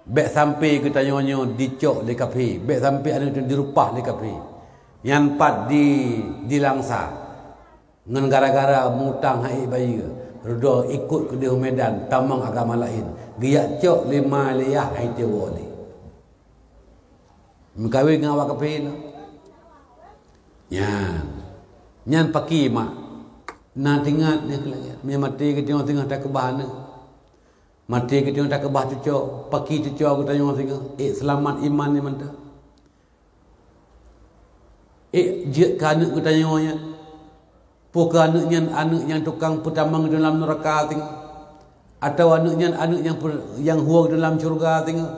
Bék sampai geutanyoe nyoe dicok lé kafé, bék sampai aneuk tanyoe dirupah lé kafé. Nyan pat di, di Langsa. Ngon gara-gara mutang hai bayeue, Ridho ikot keudeh u Medan tamong agama laén. Geujak cok lé ma lé yah hai teuwoe lé. Meukawen ngon awak kafé nyan. Nyan paki mak. Na teuingat nyan keulagèe. Meunyo maté geutanyoe singoh takeubah aneuk. Maté geutanyoe takeubah cuco, paki cuco geutanyoe singoh. Ék seulamat iman nyan mantong. Ék jeuet keu aneuk geutanyoe nyan. Peu keu aneuk nyan aneuk nyang tukang peutamong dalam neuraka singoh? Atawa aneuk nyan aneuk nyang peu-, nyang hue dalam syeuruga singoh?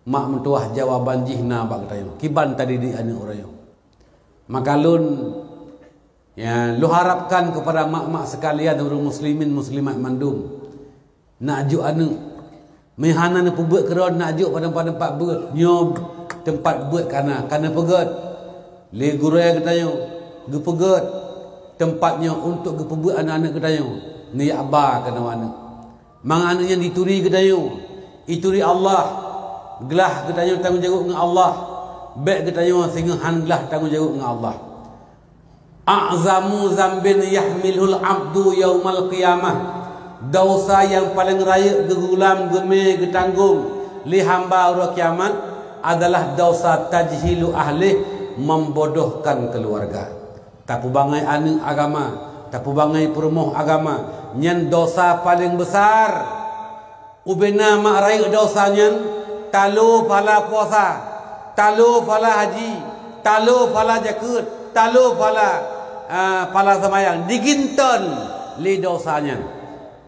Mak meutuah jawaban jih na bak geutanyoe. Kiban tadidik aneuk uroe nyoe. Maka lôn, ya, lôn harapkan kepada mak-mak sekalian, ureuëng muslimin muslimat mandum, nak jok aneuk. Meuhana neupeubeuet keudroe nak jok padang-padang pat beuet. Nyoe teumpat beuet kana, kana peugét. Lé gurée geutanyoe geupeugét teumpat nyoe untuk geupeubeuet aneuk-aneuk geutanyoe. Neujak ba keunoe aneuk. Mangat aneuk nyan jituri geutanyoe, jituri Allah. Glah geutanyoe tanggong jaweueb ngon Allah. Bék geutanyoe singoh han glah tanggong jaweueb ngon Allah. A'zamu zambin yahmilul abdu yaumal qiyamah. Dosa nyang paleng rayeuk geugulam geumé geutanggong lé hamba uroe kiamat adalah dosa tajhilu ahlih, membodohkan keluarga. Tapeubangai aneuk agama, tapeubangai peurumoh agama, nyan dosa paleng besar. Ubena mak rayeuk dosa nyan, talo phala puasa, talo phala haji, talo phala jakeuet, talo phala, ah, phala seumayang, diginton lé dosa nyan.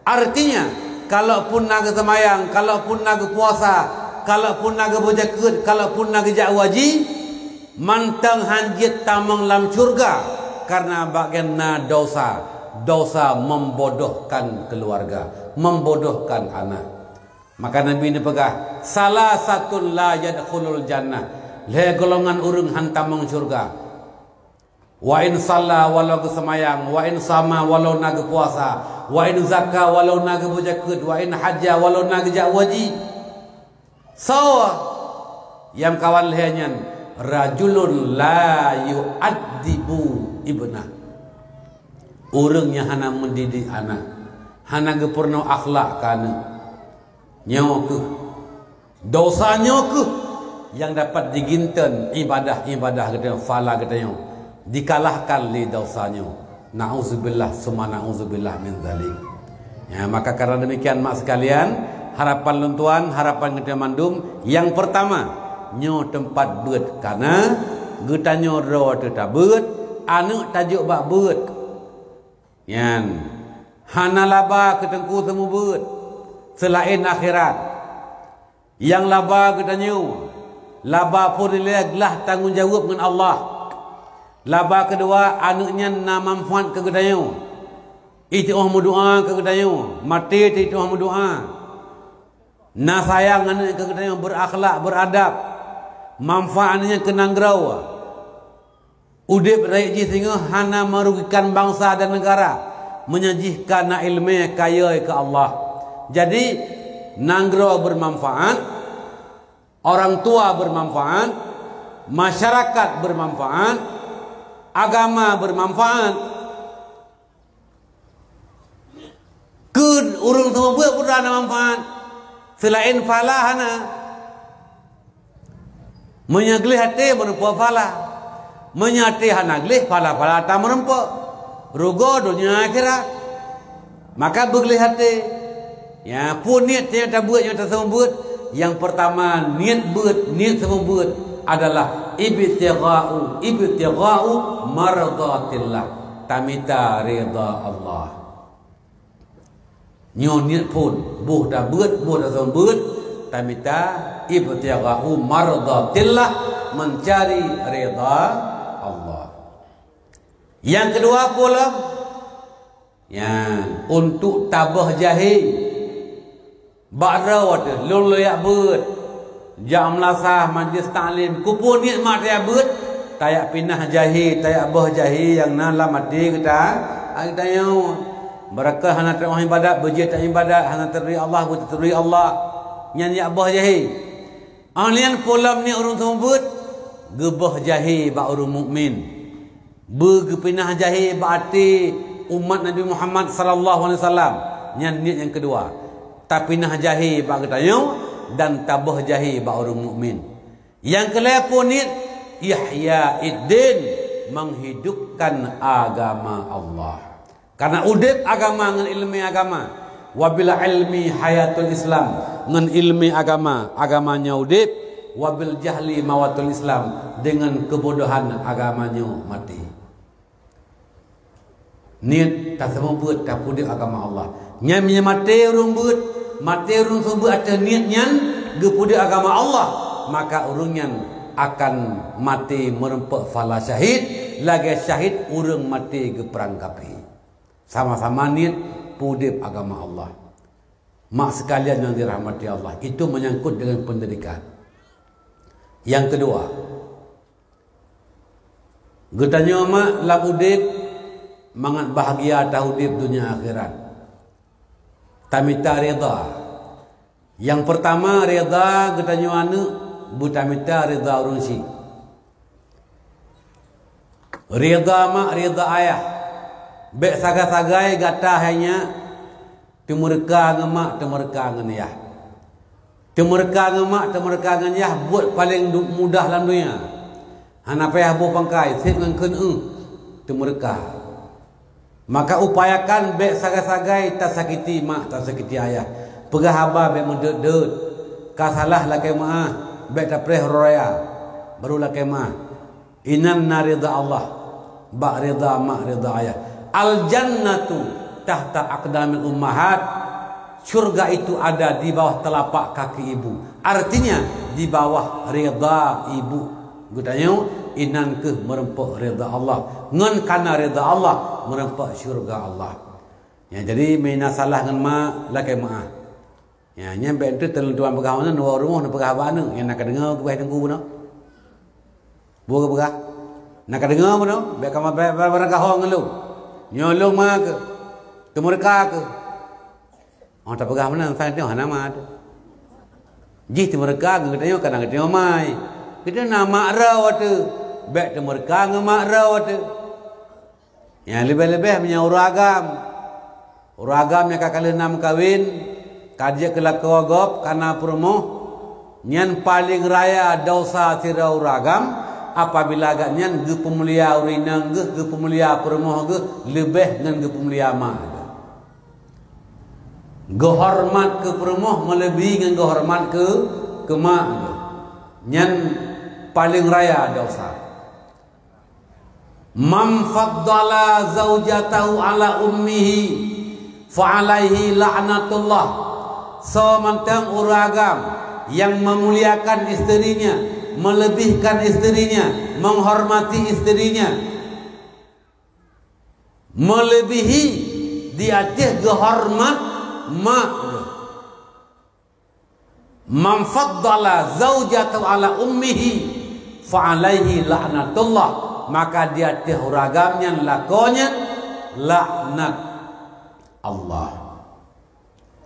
Artinya, kalaupun na geuseumayang, kalaupun na geupuasa, kalaupun na geubeujakeuet, kalaupun na geujak haji, mantong han jeuet tamong lam syeuruga, karena bagian na dosa, dosa membodohkan keluarga, membodohkan anak. Maka Nabi neupeugah, "Salasatun la yadkhulul jannah." Lhée golongan ureuëng han tamong syeuruga. Wa in shalla, walau geuseumayang, wa in shama, walau na geupuasa, wa in zakka, walau na geubeujakeuet, wa in hajja, walau na geujak haji. Soe nyang kawan lhée nyan? Rajulun la yu'addibu ibnah. Ureuëng nyang hana meudidik aneuk, hana geupeurunoe akhlak keu aneuk. Nyoe kheueh dosa, nyoe kheueh nyang dapat jiginton ibadah-ibadah geutanyoe, phala geutanyoe, dikalahkan lé dosa nyoe. Na'udzubillah summa na'udzubillah min dzalik. Ya, maka karena demikian, mak sekalian, harapan lôn tuan, harapan geutanyoe mandum, nyang pertama, nyoe teumpat beuet, karena geutanyoe droe teuh tabeuet, aneuk tajok bak beuet. Nyan, hana laba keu teungku seumeubeuet seulaén akhirat. Nyang laba geutanyoe, laba phon ilée glah tanggong jaweueb ngon Allah. Laba keudua, aneuk nyan na manfaat keu geutanyoe. Iteuoh meudoá keu geutanyoe, maté teuh iteuoh meudoá. Na sayang aneuk keu geutanyoe, beurakhlak, beuradab. Manfaat aneuk nyan keu nanggroe. Udeb rayeuk jih singoh hana meurugikan bansa dan negara, meunyoe jih ka na iéleumé kayée keu Allah. Jadi, nanggroe beumanfaat, orang tua beumanfaat, masyarakat beumanfaat, agama beumanfaat. Keu ureuëng seumeubeuet pun hana manfaat, seulaén phala hana. Meunyoe gleh até meureumpok phala. Meunyoe até hana gleh, phala-phala ta meureumpok. Rugoe donya akhirat. Maka beugleh até. Ya, peue niet nyang tabeuet nyang taseumeubeuet, nyang pertama niet beuet, niet seumeubeuet adalah ibtigha'u, ibtigha'u mardatillah. Tamita ridha Allah. Nyoe niet phon, boh tabeuet, boh taseumeubeuet, tamita ibtigha'u mardatillah, mencari ridha Allah. Nyang keudua peue lom? Nyan, untuk tabeuh jahé. Bak droe teuh, lôn lojak beuet. Jak meulasah majlis taklim. Keupeue niet mak tajak beuet? Tajak pinah jahé, tajak beuh jahé nyang na lam até geuta-, geutanyoe. Barokah hana teurimong ibadat, beujeuet teuibadat, hana teuturi Allah, beuturi Allah. Nyan jak beuh jahé. Óh lheueh nyan peue lom niet ureuëng seumeubeuet? Geubeuh jahé bak ureuëng mukmin. Beugeupinah jahé bak até umat Nabi Muhammad sallallahu alaihi wasallam. Nyan niet nyang keudua. Tapinah jahé bak geutanyoe dan tabeuh jahé bak ureuëng mukmin. Nyang keulhèe peue niet? Ihya iddin, menghidupkan agama Allah. Karena udeb agama ngon ileumé agama. Wabil ilmi hayatul Islam, ngon ileumé agama, agama nyoe udeb. Wabil jahli mawatul Islam, dengan kebodohan agama nyoe maté. Niet taseumeubeuet tapeudeb agama Allah. Nyan meunyoe maté ureuëng beuet, maté ureuëng seumeubeuet ateueh niet nyan geupeudeb agama Allah, maka ureuëng nyan akan maté meureumpok phala syahid, lagée syahid ureuëng maté geuprang kafé. Sama-sama niet peudeb agama Allah. Mak sekalian yang dirahmati Allah, itu menyangkut dengan pendidikan. Yang kedua, geutanyoe mak lam udeb mangat bahagia taudeb dunia akhirat. Tamita ridha. Yang pertama, ridha geutanyoe aneuëk beutamita ridha ureuëng syiek. Ridha mak, ridha ayah. Bék sagai-sagai gata hai nyak teumeureuka ngon mak, teumeureuka ngon yah. Teumeureuka ngon mak, teumeureuka ngon yah buet paleng du-, mudah lam donya. Hana payah boh pangkai, seb ngon kheun eu teumeureuka. Maka upayakan bék sagai-sagai tasakiti mak, tasakiti ayah. Peugah haba bék meudeuet-deuet. Ka salah lakée meuáh, bék tapreh uroe raya, baru lakée meuáh. Inan na ridha Allah, bak ridha mak, ridha ayah. Al jannatu tahta aqdamil ummahat. Syurga itu ada di bawah telapak kaki ibu. Artinya, di bawah ridha ibu. Geutanyoe, inan kheueh meureumpok ridha Allah. Ngon kana ridha Allah, meureumpok syurga Allah. Ya, jadi, meuna salah ngon mak, lakée meuáh. Ya, nyan bék enteuk teuleueng tuan peugah meunan, dua rumoh neupeugah haba aneuëk, nyang na kadeungoe keubah teungku bunoe. Bôh geupeugah, na kadeungoe bunoe, bék kama bék barang kahong ngon lôn. Nyoe lôn ma keuh, teumeureuka keuh. Oh, tapeugah meunan, sang teuh hana ma teuh. Jih teumeureuka keuh geutanyoe, kadang geutanyoe mai. Geutanyoe na mak droe teuh, bék teumeureuka ngon mak droe teuh. Nyang leubeh-leubeh meunyoe ureuëng agam. Ureuëng agam nyang ka kalheueh na meukawen, ka jeuet keu lakoe gob, ka na peurumoh, nyan paleng raya desya sidroe ureuëng agam apabila gobnyan geupeumulia ureuëng inong geuh, geupeumulia peurumoh geuh leubeh ngon geupeumulia ma geuh. Geuhoreumat keu peurumoh meuleubi ngon geuhoreumat keu, keu ma geuh. Nyan paleng raya desya. "Man faddala zaujatahu ala ummihi, fa alaihi la'natullah." Soe mantong ureuëng agam nyang meumuliakan isterinya, meleubihkan isterinya, menghormati isterinya, melebihi di ateueh geuhormat mak geuh. "Man faddala zaujatahu ala ummihi, fa alaihi la'natullah." Maka di ateueh ureuëng agam nyan lakoe nyan laknat Allah.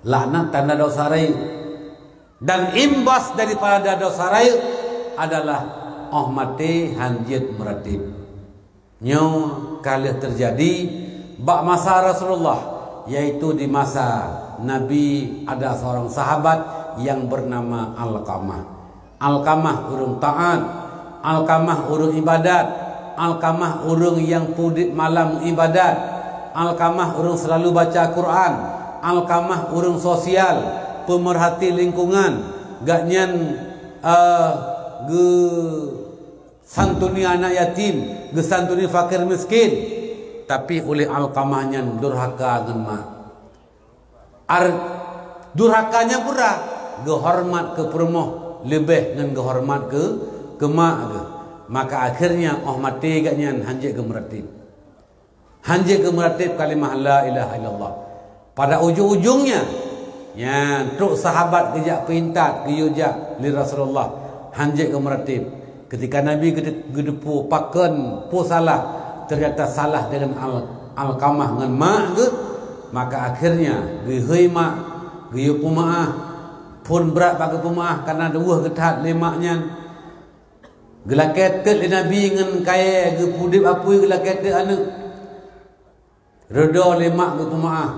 Laknat tanda desya rayeuk. Dan imbas daripada desya rayeuk adalah óh maté hanjeuet meuratéb. Nyoe ka lheueh teujadi bak masa Rasulullah, yaitu di masa Nabi ada seorang sahabat yang bernama Alqamah. Alqamah ureuëng taát, Alqamah ureuëng ibadat, Alqamah ureuëng nyang peuudeb malam ibadat, Alqamah ureuëng selalu baca Quran, Alqamah ureuëng sosial, pemerhati lingkungan. Gobnyan, eh, geu- santuni anak yatim, geusantuni fakir miskin, tapi uléh Alqamah nyan durhaka ngon mak. Ar-, durhaka nyan peue? Geuhoreumat keu peurumoh leubeh ngon geuhoreumat keu, keu mak geuh. Maka akhirnya óh maté gobnyan hanjeuet geumeuratéb. Hanjeuet geumeuratéb kalimah la ilaha illallah. Pada ujong-ujongnya, nyan trok sahabat geujak peuintat geuyue jak lé Rasulullah, hanjeuet geumeuratéb. Ketika Nabi geude-, geudeupu pakon peue salah, ternyata salah deungon Al-, Alqamah ngon mak geuh, maka akhirnya geuhôi mak, geuyue peumeuáh, phon brat bak geupeumeuáh karena deuh geuthat lé mak nyan. Geulakée teuk lé Nabi ngon kayée, geupeuudeb apui geulakée teuk aneuëk. Reudoh lé mak geupeumeuáh.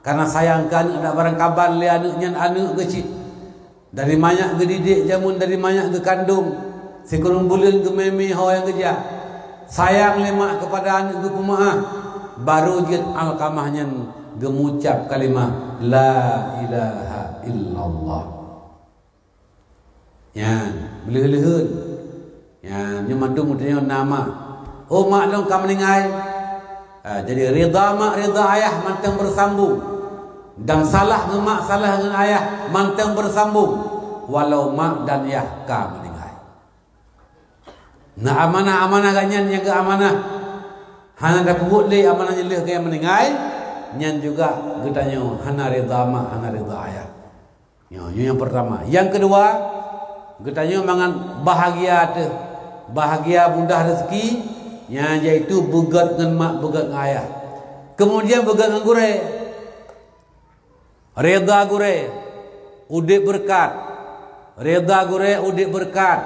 Karena sayang keu aneuëk, dak barangkaban lé aneuëk nyan aneuëk geuh cit. Dari manyak geudidik jameun, dari manyak geukandong, sikureueng buleuen geumé-mé ho nyang geujak. Sayang lé mak keupada aneuëk geupeumeuáh, barô jeuet Alqamah nyan geumucab kalimah, "La ilaha illallah." Nyan, beuleuheun-leuheun. Nyan, nyoe mandum geutanyoe na mak. Oh, mak lôn ka meuninggai. Ah, jadi ridha mak, ridha ayah mantong beusambong. Dan salah ngon mak, salah ngon ayah mantong beusambong, walau mak dan yah ka meuninggai. Na amanah-amanah geuh nyan nyang geuamanah, hana tapeubuet lé amanah nyan lheueh geuh meuninggai, nyan juga geutanyoe hana ridha mak, hana ridha ayah. Nyoe, nyoe nyang pertama. Nyang keudua, geutanyoe mangat bahagia teuh, bahagia mudah rezeki, nyan yaitu beugét ngon mak, beugét ngon ayah. Kemudian beugét ngon gurée. Ridha gurée, udeb beureukat. Ridha gurée, udeb beureukat.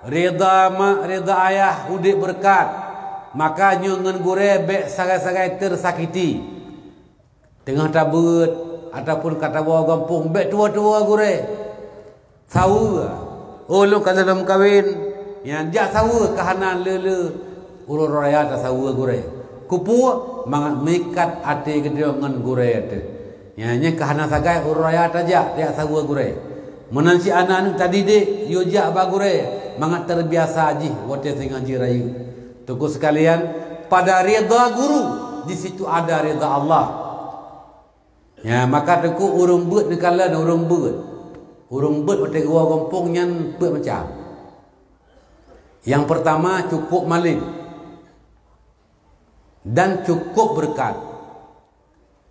Ridha mak, ridha ayah, udeb beureukat. Maka nyoe ngon gurée bék sagai-sagai teusakiti. Teungoh tabeuet ataupun ka tawoe gampông, bék tuwoe-tuwoe gurée. Saweue, oh, lôn ka lheueh lom kawen, nyan jak saweue, ka hana le-le uroe raya tasaweue gurée. Keupeue? Mangat meuikat até geutanyoe ngon gurée teuh. Nyan, nyan ka hana sagai uroe raya tajak, tajak saweue gurée. Meunan cit aneuëk-aneuëk tadidik, yue jak bak gurée, mangat teubiasa jih watée singoh jih rayeuk. Teungku sekalian, pada ridha guru, di situ ada ridha Allah. Ya, maka teungku ureuëng beuet neukalon ureuëng beuet. Ureuëng beuet watée geuwoe gampông nyan peuet macam. Nyang pertama, cukup malem dan cukup beureukat.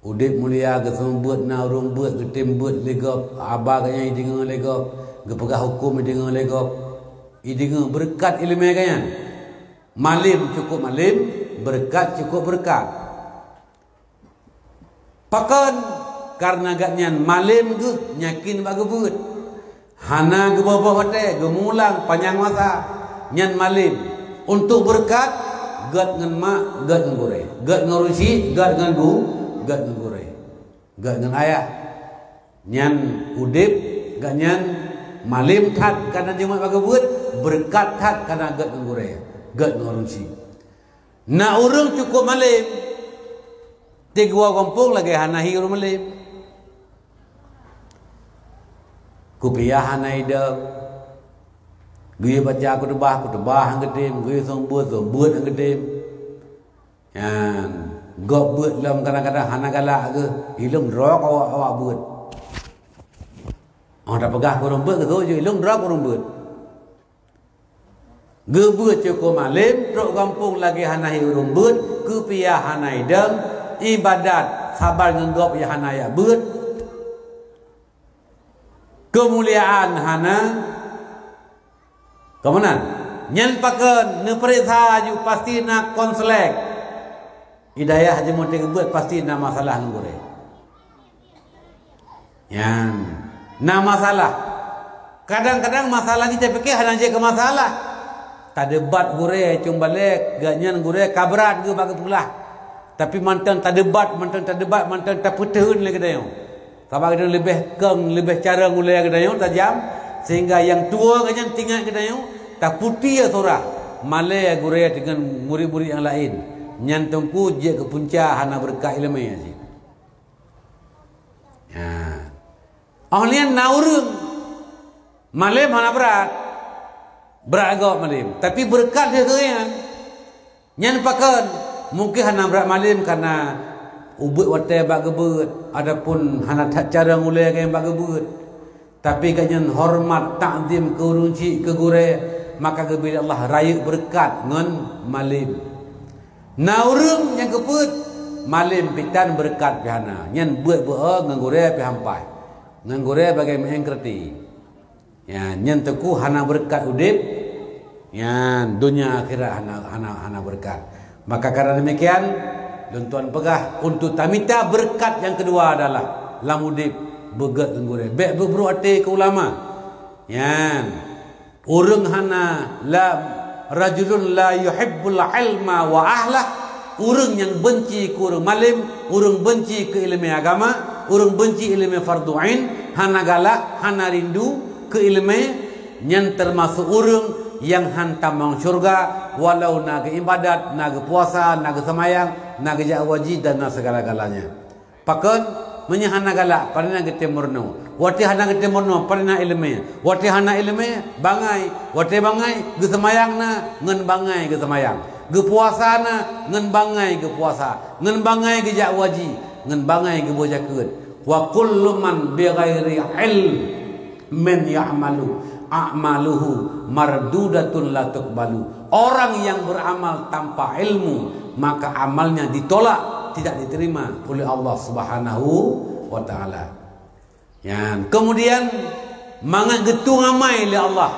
Udeb mulia, geuseumeubeuet na ureuëng beuet, geutem beuet lé gob, haba geuh nyan ideungoe lé gob, geupeugah huköm ideungoe lé gob. Ideungoe beureukat iéleumé geuh nyan. Malem cukup malem, beureukat cukup beureukat. Pakon? Kareuna gobnyan malem geuh yakin bak geubeuet. Hana geuboh-boh watée, geumulang panyang masa. Nyan malem. Untuk beureukat, gét ngon mak, gét ngon gurée. Gét ngon ureuëng chik, gét ngon gu-, gét ngon gurée. Gét ngon ayah. Nyan udeb, gobnyan malem that kareuna jimat bak geubeuet, beureukat that kareuna gét ngon gurée, gét ngon ureuëng chik. Na ureuëng cukup malem, teuk geuwoe gampông lagée hana hi ureuëng malem. Kupiah hana idong. Geuyue baca khutubah, khutubah han geutem, geuyue seumeubeuet, seumeubeuet han geutem. Nyan, gob beuet lom kadang-kadang hana galak geuh, ilong droe awak-awak beuet. Oh, tapeugah keu ureuëng beuet, geuseuôt ilong droe keu ureuëng beuet. Geubeuet cukup malem, trok gampông lagée hana hi ureuëng beuet, kupiah hana idong, iébadat saban ngon gob nyang hana jak beuet, keumuliaan hana, keumanan. Nyan pakon, neupeuriksa aju pasti na konslek. Hidayah jeuet meuteuk beuet pasti na masalah ngon gurée. Nyan, na masalah. Kadang-kadang masalah jih tapike hana jeuet keu masalah. Tadebat gurée, cung balek, gobnyan gurée ka brat geuh bak geupeugah. Tapi mantong tadebat, mantong tadebat, mantong tapeuteuheun lé geutanyoe. Sabab geutanyoe leubeh kong, leubeh carông ulée geutanyoe tajam, sehingga nyang tuwoe gobnyan teuingat geutanyoe, taputéh surah. Malée gurée deungon murit-murit nyang laén. Nyan teungku jeuet keu punca hana beureukat iéleumé cit. Nyan. Oh lheueh nyan na ureuëng malem hana brat. Brat gob malem, tapi beureukat lheueh geuh nyan. Nyan pakon? Mungken hana brat malem kareuna ubeuet watée bak geubeuet, ataupun hana that carông ulée gobnyan bak geubeuet. Tapi gobnyan horeumat, takzim keu ureuëng chik, keu gurée, maka geubri Allah rayeuk beureukat ngon malem. Na ureuëng nyang geupeuet, malem pih tan beureukat pih hana, nyan beuet beu-o ngon gurée pih han paih, ngon gurée bagaih meu'en keureutée. Ya, nyan teungku hana beureukat udeb, nyan donya akhirat hana, hana, hana beureukat. Maka karena demikian, lôn tuan peugah, untuk tamita beureukat nyang keudua adalah lam udeb beugét ngon gurée. Bék beubrok até keu ulama. Nyan. Ureuëng hana la, rajulun la yuhibbul ilma wa ahlah, ureuëng nyang benci keu ureuëng malem, ureuëng benci keu ileumé agama, ureuëng benci ileumé fardhu ain, hana galak, hana rindu keu ileumé, nyan teumasok ureuëng nyang han tamong syeuruga, walau na geuibadat, na geupuasa, na geuseumayang, na geujak haji dan na segala-galanya. Pakon? Meunyoe hana galak, pane na geutem meurunoe. Watée hana geutem meurunoe, pane na iéleumé. Watée hana iéleumé, bangai. Watée bangai, geuseumayang na, ngon bangai geuseumayang. Geupuasa na, ngon bangai geupuasa. Ngon bangai geujak haji, ngon bangai geuboh zakeuet. Wa kullu man bighairi ilm man ya'malu, a'maluhu mardudatun la tuqbalu. Orang yang beramal tanpa ilmu, maka amalnya ditolak, tidak diterima oleh Allah Subhanahu wa Ta'ala. Nyan. Kemudian, mangat geutueng amai lé Allah.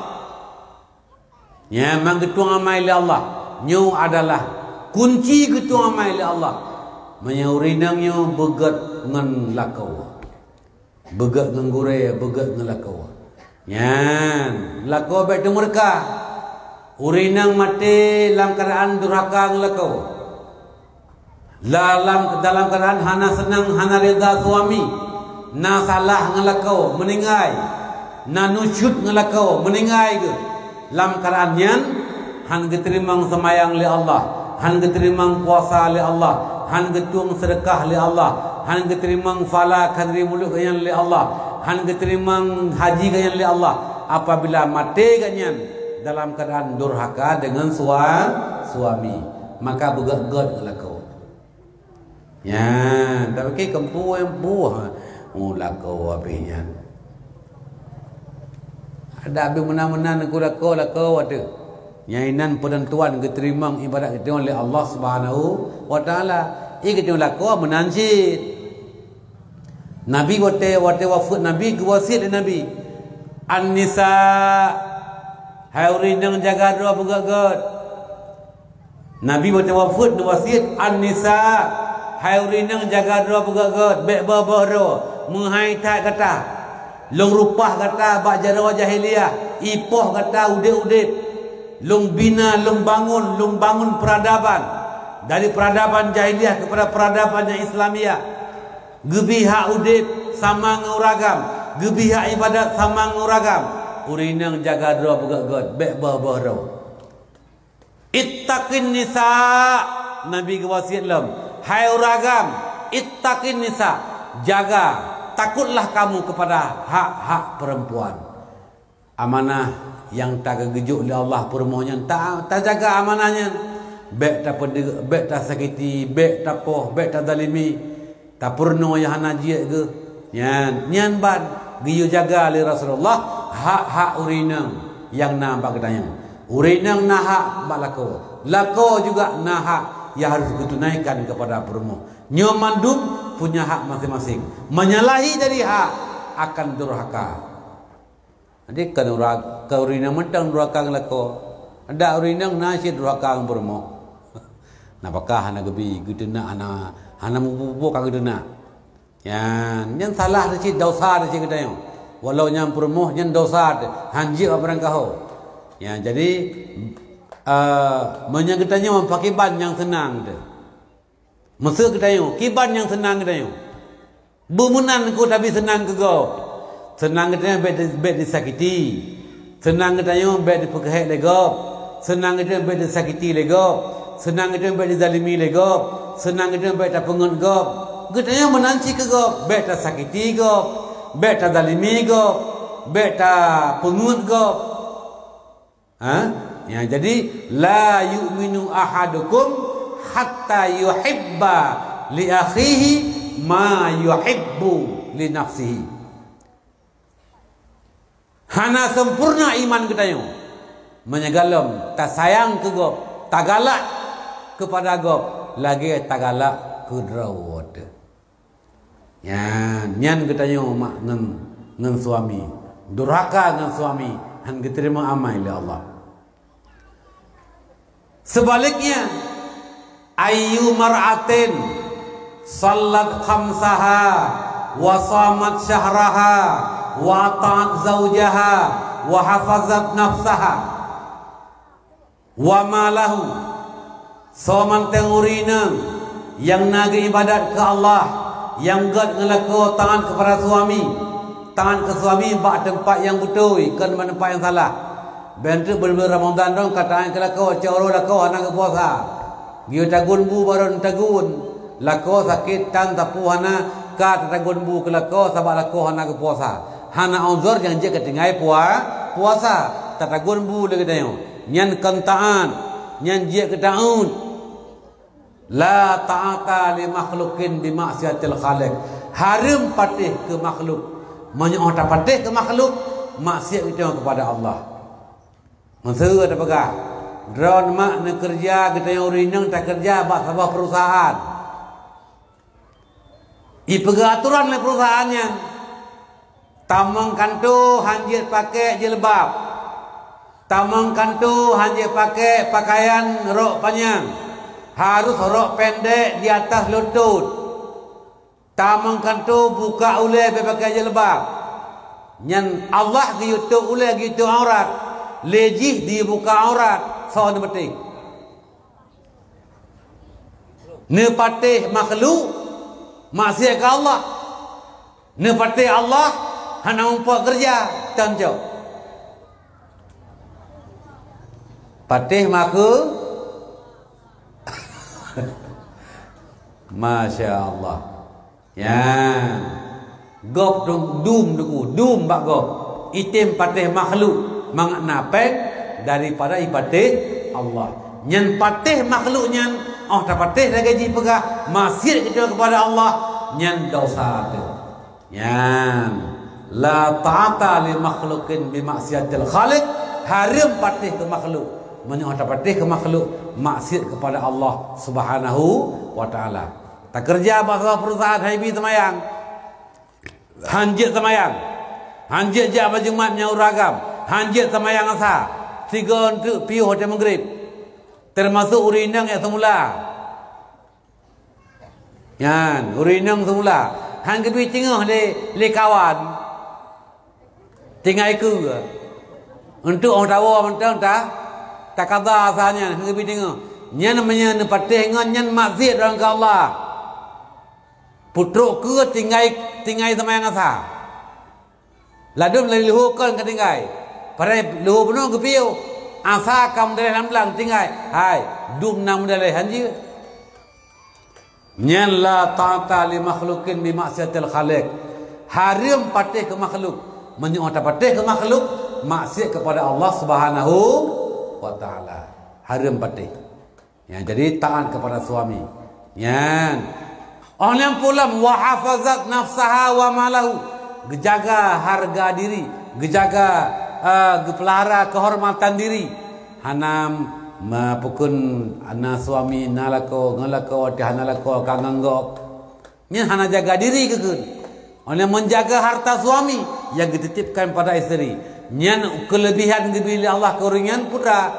Nyan, mangat geutueng amai lé Allah. Nyoe adalah kunci geutueng amai lé Allah. Meunyoe ureuëng inong nyoe beugét ngon lakoe. Beugét ngon gurée, beugét ngon lakoe. Nyan, lakoe bék teumeureuka. Ureuëng inong maté lam keuadaan durhaka ngon lakoe. Dalam, dalam keuadaan hana seunang, hana rida suami. Na salah ngon lakoe, meuninggai. Na nusyut ngon lakoe, meuninggai geuh. Lam keuadaan nyan, han geuteurimong seumayang lé Allah, han geuteurimong puasa lé Allah, han geutueng seudeukah lé Allah, han geuteurimong phala khanduri mulod geuh nyan lé Allah, han geuteurimong haji geuh nyan lé Allah, apabila maté geuh nyan dalam keuadaan durhaka deungon sua-, suami, maka beugét-gét lakoe. Nyan, tapi keu keumpung nyang buah, oh, lakoe habéh nyan. Ada habéh meunan-meunan keu lakoe, lakoe watée. Nyan inan peunentuan geuteurimong ibadat geutanyoe lé Allah Subhanahu wa Ta'ala. Ie geutanyoe lakoe meunan cit. Nabi watée, watée wafeuet Nabi, geuwasiet lé Nabi, "An-nisa, hai ureuëng inong jaga droe beugét-gét." Nabi watée wafeuet neuwasiet, "An-nisa, hai ureuëng inong jaga droe beugét-gét, bék boh-boh droe, meuhai that gata. Lôn reupah gata bak jaroe jahiliyah, ipoh gata udeb-udeb. Lôn bina, lôn bangun, lôn bangun peuradaban dari peuradaban jahiliyah keupada peuradaban nyang Islamiah. Geubri hak udeb sama ngon ureuëng agam, geubri hak ibadat sama ngon ureuëng agam. Ureuëng inong jaga droe beugét-gét, bék boh-boh droe." "Ittaqin nisa," Nabi geuwasiet lom, "Hai ureuëng agam, ittaqin nisa, jaga, takutlah kamu kepada hak-hak perempuan." Amanah nyang tageujok lé Allah peurumoh nyan, ta-, tajaga amanah nyan. Bék tapeudeuk, bék tasakiti, bék tapoh, bék tazalimi. Tapeurunoe nyang hana jeuet geuh. Nyan, nyan ban geuyue jaga lé Rasulullah hak-hak ureuëng inong nyang na bak geutanyoe. Ureuëng inong na hak bak lakoe. Lakoe juga na hak yang harus geutunaikan kepada peurumoh. Nyoe mandum punya hak masing-masing. Menyalahi dari hak akan durhaka. Jadi, kan ura-, kan ureuëng inong mantong durhaka ngon lakoe. Ada ureuëng inong na cit durhaka ngon peurumoh. Na pakah hana geubi, geuteunak hana, hana mubu-bu ka geuteunak. Nyan, nyan salah teuh cit, dosa teuh cit geutanyoe. Walau nyan peurumoh, nyan dosa teuh, han jeuet bak barangkaho. Ya, jadi, eh, meunyoe geutanyoe pakriban nyang seunang teuh. Meuseu geutanyoe, kiban nyang seunang geutanyoe. Beumeunan keu tabi seunang keu gob. Seunang geutanyoe bék, bék disakiti. Seunang geutanyoe bék dipeukeuhék lé gob. Seunang geutanyoe bék disakiti lé gob. Seunang geutanyoe bék dizalimi lé gob. Seunang geutanyoe bék tapeungeut gob. Geutanyoe meunan cit keu gob, bék tasakiti gob, bék tazalimi gob, bék tapeungeut gob. Ha? Ya, jadi, "La yu'minu ahadukum hatta yuhibba li akhihi ma yuhibbu li nafsihi." Hana sempurna iman geutanyoe meunyoe gohlom tasayang keu gob, tagalak keupada gob lagée tagalak keu droe teuh. Nyan, nyan geutanyoe mak ngon, ngon suami. Durhaka ngon suami, han geuteurimong amai lé Allah. Sebaliknya, "Ayyu mar'atin shallat khamsaha wa shamat syahraha wa ata'at zaujaha wa hafazat nafsaha wa malahu. Soe mantong ureuëng inong nyang na geuibadat keu Allah, nyang gét ngon lakoe taát keupada suami, taát keu suami bak teumpat nyang beutôi, kon bak teumpat nyang salah. Bék teuk buleuen Ramadhan dong ka taát keu lakoe, cok uroe lakoe hana geupuasa. Geuyue tagun bu barô tagun. Lakoe sakét tan sapeue hana ka tatagun bu keu lakoe sabab lakoe hana geupuasa. Hana uzur nyang jeuet keu tinggai pua-, puasa. Tatagun bu lé geutanyoe. Nyan kon taát, nyan jeuet keu taát. La ta'ata li makhluqin bi maksiatil khaliq. Hareuem patéh keu makhluk. Meunyoe tapatéh keu makhluk, maksiat geutanyoe keupada Allah. Meuseu tapeugah, droeneuh mak neukeureuja, geutanyoe ureuëng inong takeureuja bak saboh peurusahaan. Ipeugah atoran lé peurusahaan nyan, tamong kantô han jeuet pakai jilbab, tamong kantô han jeuet pakai pakaian rok panyang, harôh rok pendek di atas lutôt. Tamong kantô buka ulée bak pakai jilbab. Nyan Allah geuyue tôp ulée, geuyue tôp aurat. Lé jih dibuka aurat, soe neupatéh? Neupatéh makhluk, maksiat keu Allah. Neupatéh Allah, hana muphom keureuja, tan cok. Patéh makhluk. Masya Allah. Nyan. Gob dum, dum teungku, dum bak gob. Item patéh makhluk, mangat na péng daripada ipatéh Allah. Nyan patéh makhluk nyan, oh tapatéh lagée jipeugah, maksiat geutanyoe keupada Allah, nyan desya teuh. Nyan, la ta'ata li makhluqin bi maksiatil khaliq, hareuem patéh keu makhluk. Meunyoe tapatéh keu makhluk, maksiat keupada Allah Subhanahu wa Ta'ala. Takeureuja bak saboh peurusahaan, han jeuet seumayang. Han jeuet seumayang. Han jeuet jak bak Jumat nyang ureueng agam. Han jeuet seumayang asa. Sigoe teuk piôh watée meugrib. Teumasuk ureueng inong nyang seumula. Nyan, ureueng inong seumula. Han geubri teungoh lé, lé kawan. Tinggai keue. Untuk orang tawa mantong ta, takada asa nyan, han geubri teungoh. Nyan meunyoe neupatéh ngon nyan maksiat droe keu Allah. Peutrok keue tinggai, tinggai seumayang asa. Ladôm lé leuhô kon ka tinggai. Padahai leuhô bunoe geupiôh. Asa ka meudaleh lam blang tinggai. Hai, dum na meudaleh han jeuet. Nyan la ta'ata li makhluqin bi maksiatil khaliq. Hareuem patéh keu makhluk. Meunyoe tapatéh keu makhluk, maksiat keupada Allah Subhanahu wa Ta'ala. Hareuem patéh. Ya, jadi taat kepada suami. Nyan. Oh nyang pulam, wa hafazat nafsaha wa malahu. Geujaga harga diri, geujaga, eh, geupeulara keuhormatan diri. Hana ma-, pukon na suami, na lakoe, ngon lakoe, watée hana lakoe, ka ngon gob. Nyan hana jaga diri keukeuen. Oleh menjaga harta suami yang dititipkan pada isteri. Nyan kelebihan geubri lé Allah keu ureueng nyan putra.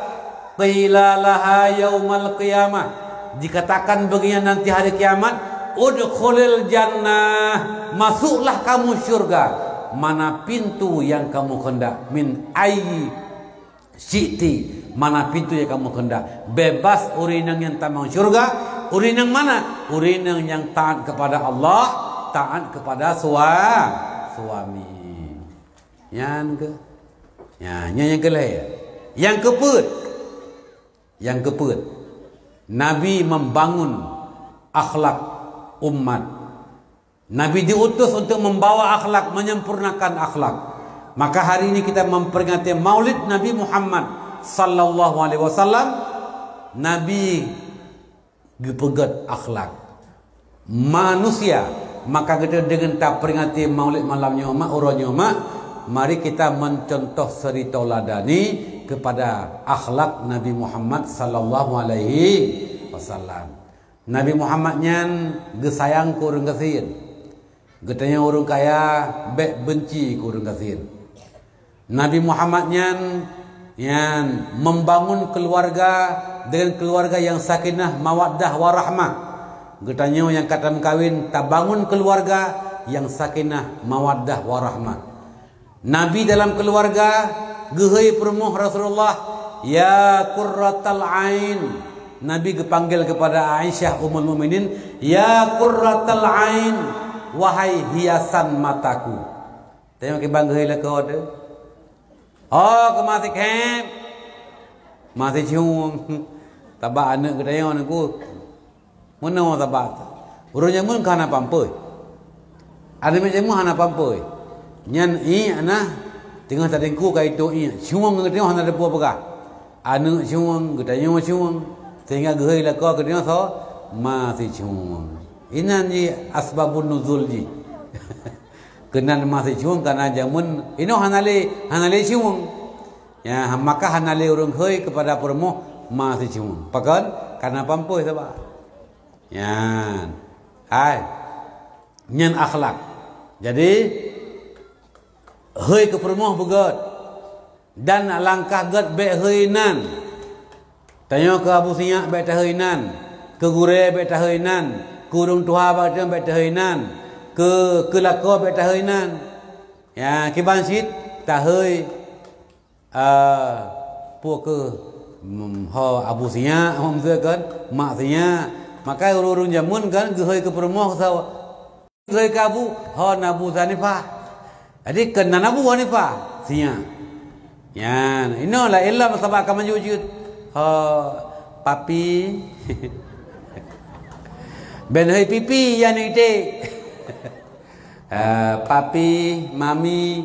Qila laha yaumal qiyamah. Dikatakan bagi nyan nanti hari kiamat, "Udkhulil jannah, masuklah kamu syurga, mana pintu yang kamu kehendak, min ayyi syi'ti, mana pintu yang kamu kehendak." Bebas ureueng inong nyang tamong syurga, ureueng inong mana? Ureueng inong nyang taat kepada Allah, taat kepada sua-, suami. Nyan ke? Ya, nyan nyang keulhèe. Nyang keupeuet. Nyang keupeuet. Nabi membangun akhlak umat. Nabi diutus untuk membawa akhlak, menyempurnakan akhlak. Maka hari ini kita memperingati Maulid Nabi Muhammad sallallahu alaihi wasallam. Nabi geupeugét akhlak manusia. Maka geutanyoe deungon taperingati Maulid malam nyoe mak, uroe nyoe mak, mari kita mencontoh suri tauladani kepada akhlak Nabi Muhammad sallallahu alaihi wasallam. Nabi Muhammad nyan geusayang keu ureueng gasien. Geutanyoe ureueng kaya bék beunci keu ureueng gasien. Nabi Muhammad nyan, nyan membangun keluarga dengan keluarga yang sakinah, mawaddah, warahmah. Geutanyoe nyang ka tameukawen tabangun keluarga yang sakinah, mawaddah, warahmah. Nabi dalam keluarga Geuhôi peurumoh Rasulullah, "Ya qurratal ain." Nabi geupanggil kepada Aisyah Ummul Mukminin, "Ya qurratal ain, wahai hiasan mataku." Tanyong kiban geuhôi lakoe teuh. Oh, keu masih khem. Masih ciueng. Tabak aneuk geutanyoe nangku. Meunoe tabak. Ureueng jameun ka hana pampers. Aneuk jameun hana pampers. Nyan iek na teungoh tatingku ka itôh iek. Ciueng geutanyoe hana teupeu peugah. Aneuk ciueng, geutanyoe ciueng. Sehingga geuhôi lakoe geutanyoe soe masih ciueng. Inan jih asbabun nuzul jih. Keunan masih ciueng karena jameun inoe hana lé, hana lé ciueng. Ya, maka hana lé ureueng hôi kepada peurumoh masih ciueng. Pakon? Karena pampers sabab. Nyan. Hai. Nyan akhlak. Jadi, hôi keu peurumoh beugöt. Dan langkah göt bèk hôi nan. Tanyoe keu Abu Sinyak bèk tahôi nan. Keu gurèe bèk tahôi nan. Keu ureueng tuha bak tanyoe bèk tahôi nan. Keu, keu lakoe bèk tahôi nan. Ya, kiban cit tahôi, ah, peue keuh, mm, ho Abu Sinyak, ho miseue kan, Mak Sinyak. Maka ureueng-ureueng jameun kan geuhôi keu peurumoh sawa. Geuhôi keu Abu, ho na Abu Hanifah. Jadi keunan Abu Hanifah, Sinyak. Nyan, inoe lah ilom sabab ka maju jeuet. Ho, papi. Bèk hôi pipi, ya ni iték. Ah, papi, mami,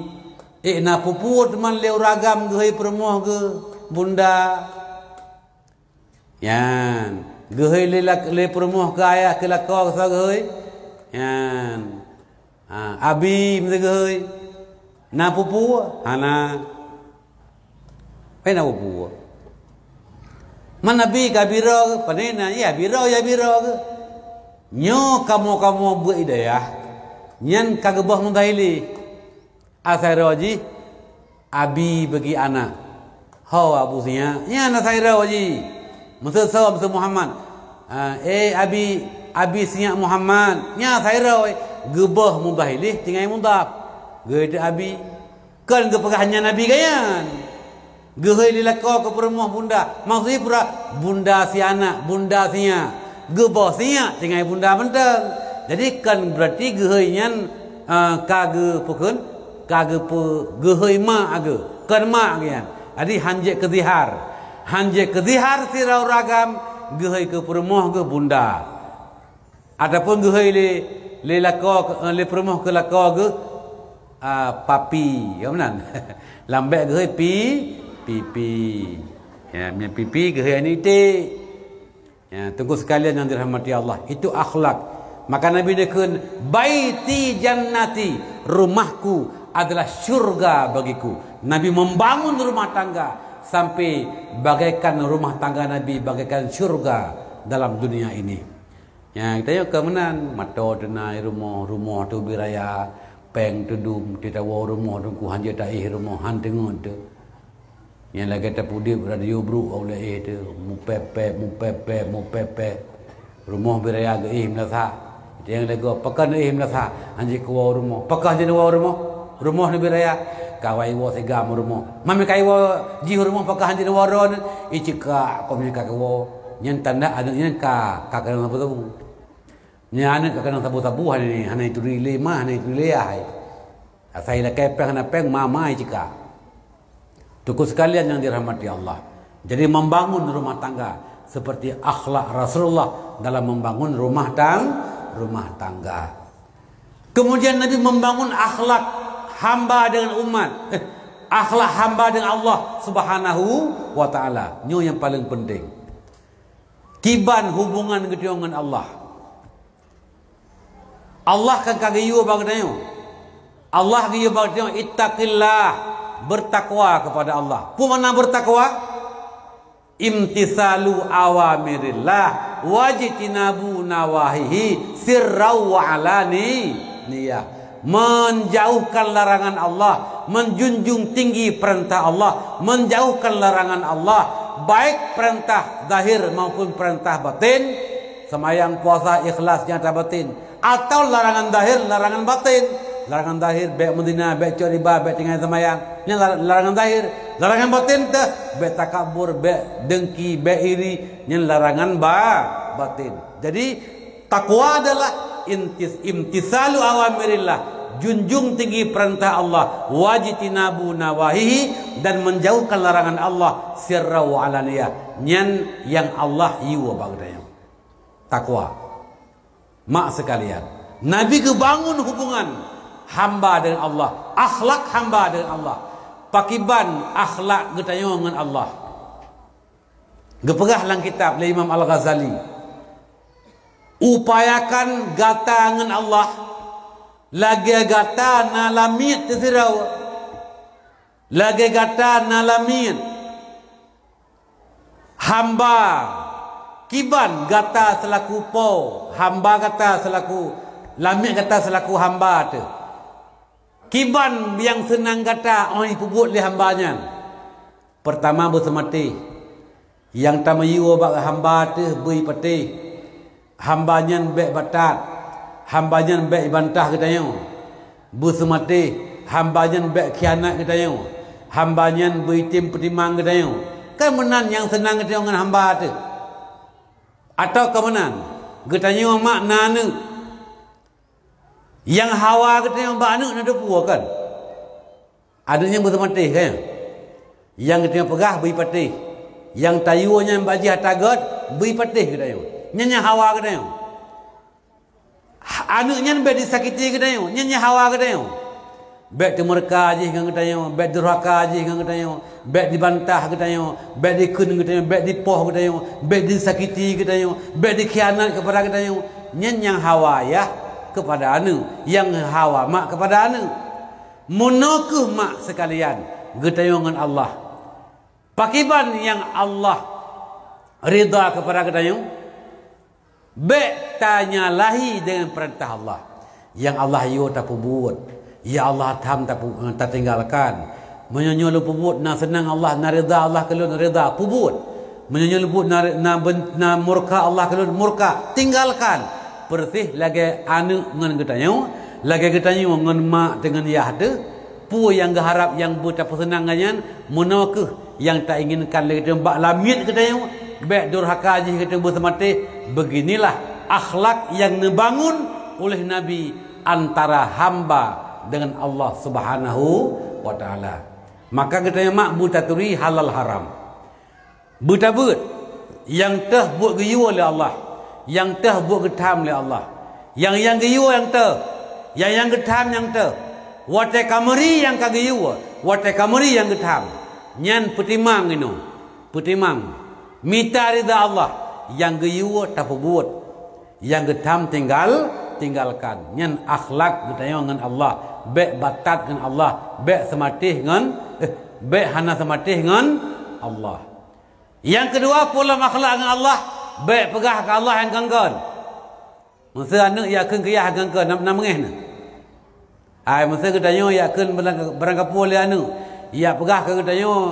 eh, na pupu teuma lé ureueng agam geuhôi peurumoh geuh, bunda. Nyan, geuhôi lé lak-, lé peurumoh keu ayah keu lakoe keu soe geuhôi. Nyan. Ha, abi meusti geuhôi. Na pupu? Hana. Hana pupu. Man abi ka biro geuh, pane na, ya biro, ya biro geuh. Nyoe kamoe-kamoe beuet i dayah, nyan ka geuboh mubahilih. Asai droe jih, abi bagi anak. Ho Abu Sinyak, nyan asai droe jih. Miseue soe, miseue Muhammad. Ah, eh, abi, abi Sinyak Muhammad. Nyan asai droe, geuboh mubahilih tinggai mudhaf. Geuhôi teuk abi. Kon geupeugah nyan abi geuyan. Geuhôi lé lakoe keu peurumoh bunda. Maksud jih peue? Bunda si anak, bunda Sinyak. Geuboh Sinyak tinggai bunda mantong. Jadi kon berarti geuhôi nyan, ah, ka geupukon, ka geupeu-, geuhôi mak ageu. Kon mak geuyan. Jadi hanjeuet keu zihar. Hanjeuet keu zihar sidroe ureueng agam geuhôi keu peurumoh geuh bunda. Ataupun geuhôi lé, lé lakoe, eh, lé peurumoh keu lakoe geuh, ah, papi, ka meunan. Lam bèk geuhôi pi, pipi. Ya, meunyo pipi geuhôi aneuk iték. Ya, teungku sekalian yang dirahmati Allah, itu akhlak. Maka Nabi neukheun, "Baiti jannati, rumahku adalah syurga bagiku." Nabi membangun rumah tangga sampai bagaikan rumah tangga Nabi bagaikan syurga dalam dunia ini. Nyan, geutanyoe ka meunan, moto teunai rumoh, rumoh teuh ubit raya, péng teudum, teuh tawoe rumoh teungku hanjeuet taéh rumoh, han teungeut teuh. Nyan lagèe tapeudeuh radio brôk ulèe éh teuh, mupèpèp, mupèpèp, mupèpèp. Rumoh ubit raya geuéh meulasah. Nyang lego, pakon éh meulasah, hanjeuet kuwoe rumoh. Pakon hanjeuet neuwoe rumoh? Rumoh ubit raya, kawai woe sigam rumoh. Mami kai woe jih rumoh, pakon hanjeuet neuwoe droeneuh? Ih ceukak, kon nyan ka kuwoe. Nyan tanda aneuk nyan ka, ka keunong sabu-sabu. Nyan aneuk ka keunong sabu-sabu, hana, hana ituri lé ma, hana ituri lé yah. Asai lakèe péng hana péng, ma, ma ih ceukak. Teungku sekalian yang dirahmati Allah. Jadi membangun rumah tangga seperti akhlak Rasulullah dalam membangun rumah tang-, rumah tangga. Kemudian Nabi membangun akhlak hamba dengan umat, eh, akhlak hamba dengan Allah Subhanahu wa Ta'ala. Nyoe yang paling penting. Kiban hubungan geutanyoe ngon Allah. Allah kan ka geuyue bak geutanyoe. Allah geuyue bak geutanyoe, "Ittaqillah," bertakwa kepada Allah. Peue makna bertakwa? Imtisalu awamirillah, wajtinabu nawahihi, sirrau wa alani-, niyah. Menjauhkan larangan Allah, menjunjung tinggi perintah Allah, menjauhkan larangan Allah, baik perintah zahir maupun perintah batin, semayang puasa ikhlas nyata batin, atau larangan zahir, larangan batin, Larangan zahir, bék meuzina, bék cok riba, bék tinggai seumayang. Nyan lar-, larangan zahir. Larangan batin teuh, bék takabur, bék dengki, bék iri. Nyan larangan ba-, batin. Jadi, takwa adalah intis-, imtisalu awamirillah, junjung tinggi perintah Allah, wajtinabu nawahihi, dan menjauhkan larangan Allah sirra wa alaniyah. Nyan nyang Allah yue bak geutanyoe. Takwa. Mak sekalian, Nabi geubangun hubungan hamba dengan Allah, akhlak hamba dengan Allah. Pakiban akhlak geutanyoe ngon Allah? Geupeugah lam kitab lé Imam Al-Ghazali, "Upayakan gata ngon Allah lagée gata na lamiet teusidroe." Lagée gata na lamiet, hamba kiban gata seulaku po, hamba gata seulaku, lamiet gata seulaku hamba teuh. Kiban nyang seunang gata óh jipeubuet lé hamba nyan? Peurtama, beuseumatéh. Nyang tamiyueb bak hamba teuh beu patéh. Hamba nyan bék batat. Hamba nyan bék jibantah geutanyoe. Beuseumatéh, hamba nyan bék khianat geutanyoe. Hamba nyan beu item peutimang geutanyoe. Kan meunan nyang seunang geutanyoe ngon hamba teuh. Atawa kon meunan, geutanyoe mak na aneuëk. Nyang hawa geutanyoe bak aneuëk na teupeue kan? Aneuëk nyan beuseumatéh kan? Nyang geutanyoe peugah beu patéh. Nyang tayue nyan bak jih ata gét beu patéh geutanyoe. Nyan nyang hawa geutanyoe. Aneuëk nyan bék disakiti geutanyoe, nyan nyang hawa geutanyoe. Bék teumeureuka jih ngon geutanyoe, bék durhaka jih ngon geutanyoe, bék dibantah geutanyoe, bék dikheun geutanyoe, bék dipoh geutanyoe, bék disakiti geutanyoe, bék dikhianat keupada geutanyoe. Nyan nyang hawa yah keupada aneuëk, nyang hawa mak keupada aneuëk. Meunoe kheueh mak sekalian, geutanyoe ngon Allah. Pakiban nyang Allah ridha keupada geutanyoe? Bék tanyalahi deungon peurintah Allah. Nyang Allah yue tapeubuet, nyang Allah tham tapu-, tatinggalkan. Meunyoe nyoe lôn peubuet na seunang Allah, na ridha Allah keu lôn, ridha, peubuet. Meunyoe nyoe lôn peubuet na, na ben-, na murka Allah keu lôn, murka, tinggalkan. Peureuséh lagée aneuëk ngon geutanyoe, lagée geutanyoe ngon mak deungon yah teuh. Peue nyang geuharab nyang beutapeuseunang nyan, meunoe kheueh nyang tainginkan lé geutanyoe bak lamiet geutanyoe, bék durhaka jih geutanyoe beuseumatéh. Beginilah akhlak nyang neubangun uléh Nabi antara hamba deungon Allah Subhanahu wa Ta'ala. Maka geutanyoe mak beutaturi halal haram. Beutabeuet, nyang teuh buet geuyue lé Allah, nyang teuh buet geutham lé Allah. Nyang, nyang geuyue nyang teuh, nyang, nyang geutham nyang teuh. Watée ka meuri nyang ka geuyue, watée ka meuri nyang geutham. Nyan peutimang inoe, peutimang. Mita ridha Allah, nyang geuyue tapeubuet, nyang geutham tinggal, tinggalkan. Nyan akhlak geutanyoe ngon Allah, bék batat ngon Allah, bék seumatéh ngon, eh, bék hana seumatéh ngon Allah. Nyang keudua, peue lom akhlak ngon Allah, bék peugah keu Allah nyang kon-kon. Meuseu aneuëk jak kheun keu yah nyang kon-kon, na, na meungéh na. Ai, meuseu geutanyoe jak kheun barang, barang kapeue lé aneuëk, jak peugah keu geutanyoe,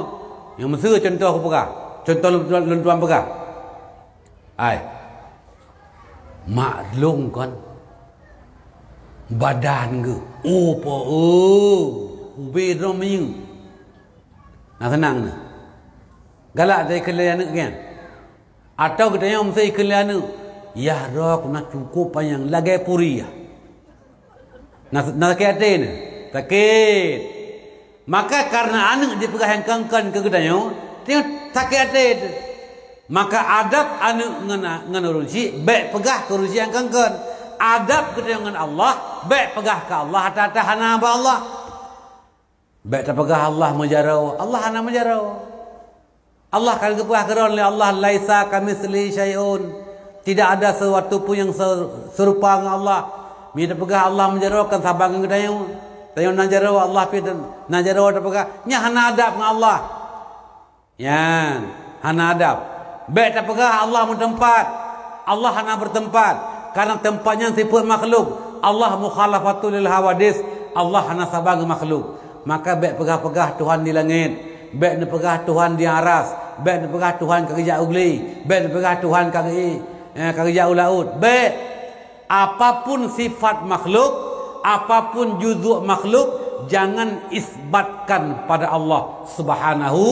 nyang meuseu cuntoh kupeugah, cuntoh lôn, lôn tuan peugah. Ai, mak lôn kon, badan geuh, oh, po, oh, ubé droe miyueb. Na seunang na. Galak teuh ikheun lé aneuëk nyan. Atawa geutanyoe meuseu ikheun lé aneuëk, "Yah droe ku na cukôp panyang lagée puri yah." Na, na sakét até na. Sakét. Maka kareuna aneuëk jipeugah nyang kon-kon keu geutanyoe, tanyoe sakét até teuh. Maka adab aneuëk ngon, ngon ureuëng syiek, bék peugah keu ureuëng syiek nyang kon-kon. Adab geutanyoe ngon Allah, bék peugah keu Allah ata-ata hana bak Allah. Bék tapeugah Allah meujaroe, Allah hana meujaroe. Allah ka geupeugah keudroe lé Allah, "Laisa kamitslihi syai'un." Tidak ada sesuatu pun yang se-, serupa ngon Allah. Meunyoe tapeugah Allah meujaroe, kon saban ngon geutanyoe. Tanyoe na jaroe, Allah pih na jaroe tapeugah. Nyan hana adab ngon Allah. Nyan, hana adab. Bék tapeugah Allah meuteumpat. Allah hana beuteumpat. Karena teumpat nyan sifeuet makhluk. Allah mukhalafatul lil hawadits. Allah hana saban ngon makhluk. Maka bék peugah-peugah Tuhan di langét. Bék neupeugah Tuhan di aras. Bék neupeugah Tuhan ka geujak u glé. Bék neupeugah Tuhan ka geu-, eh, ka geujak u laôt. Bék. Apapun sifat makhluk, Apapun juzuk makhluk, jangan isbatkan pada Allah Subhanahu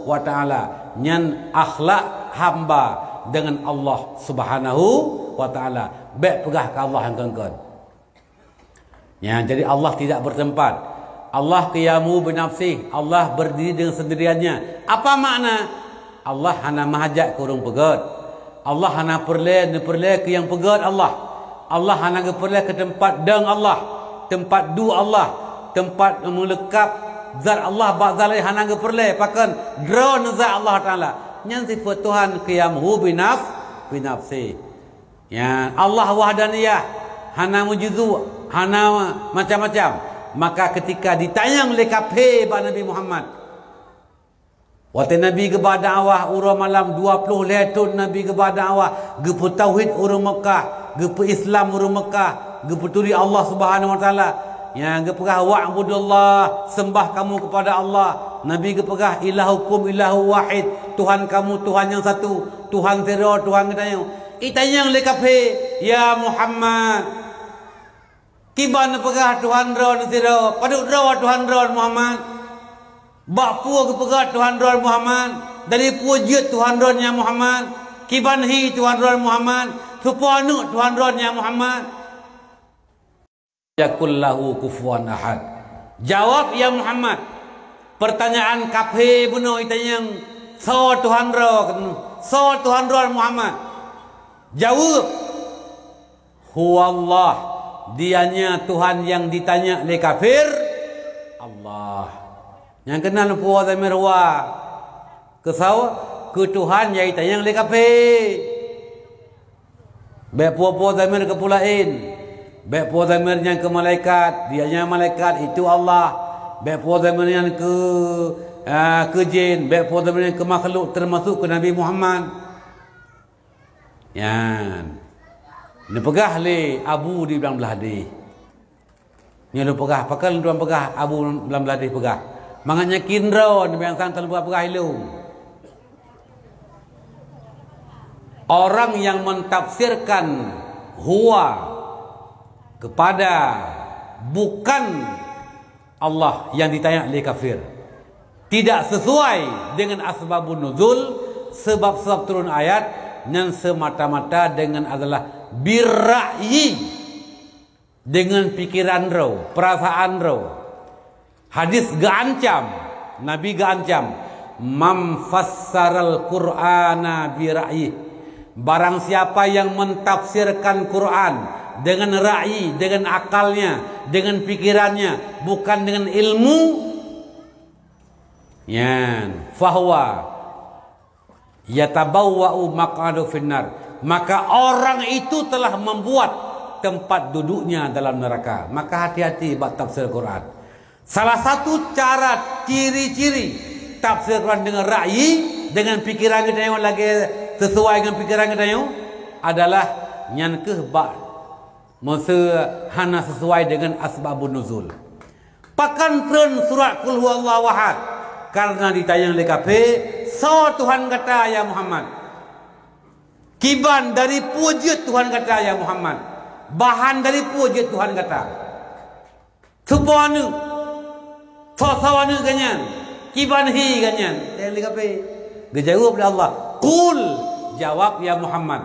wa Ta'ala. Nyan akhlak hamba dengan Allah Subhanahu wa Ta'ala. Bék peugah keu Allah nyang kon-kon. Ya, jadi Allah tidak bertempat. Allah qiyamuhu binafsih. Allah berdiri dengan sendiriannya. Apa makna? Allah hana meuhajat keu ureuëng peugét. Allah hana peureulée, neupeureulée keu nyang peugét Allah. Allah hana geupeureulée keu teumpat dong Allah, teumpat duek Allah, teumpat meuleukab zat Allah bak zat laén, hana geupeureulée. Pakon? Droeneuh zat Allah Taala. Nyan sifeuet Tuhan, qiyamuhu binaf-, binafsih. Ya, Allah wahdaniyah, hana meujuzuk, hana macam-macam. Maka ketika ditanyong lé kafé bak Nabi Muhammad, watée Nabi geuba dakwah uroe malam, dua ploh lhée thon Nabi geuba dakwah, geupeutauhid ureuëng Meukah, geupeu-Islam ureuëng Meukah, geupeuturi Allah Subhanahu wa Taala. Nyang geupeugah, "Wa'budullah, sembah kamu kepada Allah." Nabi geupeugah, "Ilahukum ilahu wahid, Tuhan kamu Tuhan nyang satu, Tuhan sidroe, Tuhan geutanyoe." Itanyong lé kafé, "Ya Muhammad, kiban neupeugah Tuhan droeneuh sidroe, padub droe Tuhan droeneuh Muhammad? Bak peue geupeugah Tuhan droeneuh Muhammad? Dari peue jeuet Tuhan droeneuh nyan Muhammad? Kiban hi Tuhan droeneuh Muhammad? Soe po aneuëk Tuhan droeneuh nyan Muhammad?" "Yakul lahu kufuwan ahad." Jawab, ya Muhammad, pertanyaan kafé bunoe itanyong, "Soe Tuhan droe keunoe? Soe Tuhan droe Muhammad?" Jaweueb, "Huwallah." Dianya Tuhan nyang ditanyong lé kafir, Allah. Nyang keunan puwoe dhamir huwa. Keu soe? Keu Tuhan nyang itanyong lé kafé. Bék puwoe-puwoe dhamir keu peue laén. Bék puwoe dhamir nyan keu malaikat, dianya malaikat, itu Allah. Bék puwoe dhamir nyan keu, ah, keu jén, bék puwoe dhamir nyan keu makhluk, teumasuk keu Nabi Muhammad. Nyan. Neupeugah lé Abu di Blang Blahdeh. Nyoe lôn peugah, pakon lôn tuan peugah, Abu Blang Blahdeh peugah. Mangat nyan kindroe, nyang sang ka lôn peugah-peugah ilôn. Orang yang mentafsirkan huwa kepada bukan Allah yang ditanyong lé kafir, tidak sesuai dengan asbabun nuzul, sebab-sebab turun ayat, nyan semata-mata dengan adalah birra'yi. Deungon pikiran droe, peurasaan droe. Hadis geuancam, Nabi geuancam, "Man fassaral Qur'ana bi ra'yih." Barang siapa yang mentafsirkan Quran dengan ra'yi, dengan akalnya, dengan pikirannya, bukan dengan ilmu, nyan, fahuwa yatabawwa'u maq'adahu finnar, maka orang itu telah membuat tempat duduknya dalam neraka. Maka hati-hati bak tafsir Quran. Salah satu cara, ciri-ciri tafsir Quran dengan ra'yi, dengan pikiran geutanyoe lagée sesuai dengan pikiran geutanyoe adalah nyan keuh bak meuseu hana sesuai dengan asbabun nuzul. Pakon treun surat Qul Huwallahu Ahad? Karena ditanyong lé kafé, "Soe Tuhan gata, ya Muhammad? Kiban dari peue jeuet Tuhan gata, ya Muhammad? Bahan dari peue jeuet Tuhan gata? Soe po aneuëk? Soe-soe aneuëk geuh nyan? Kiban hi geuh nyan?" Ditanyong lé kafé. Geujaweueb lé Allah, "Qul," jawab, ya Muhammad,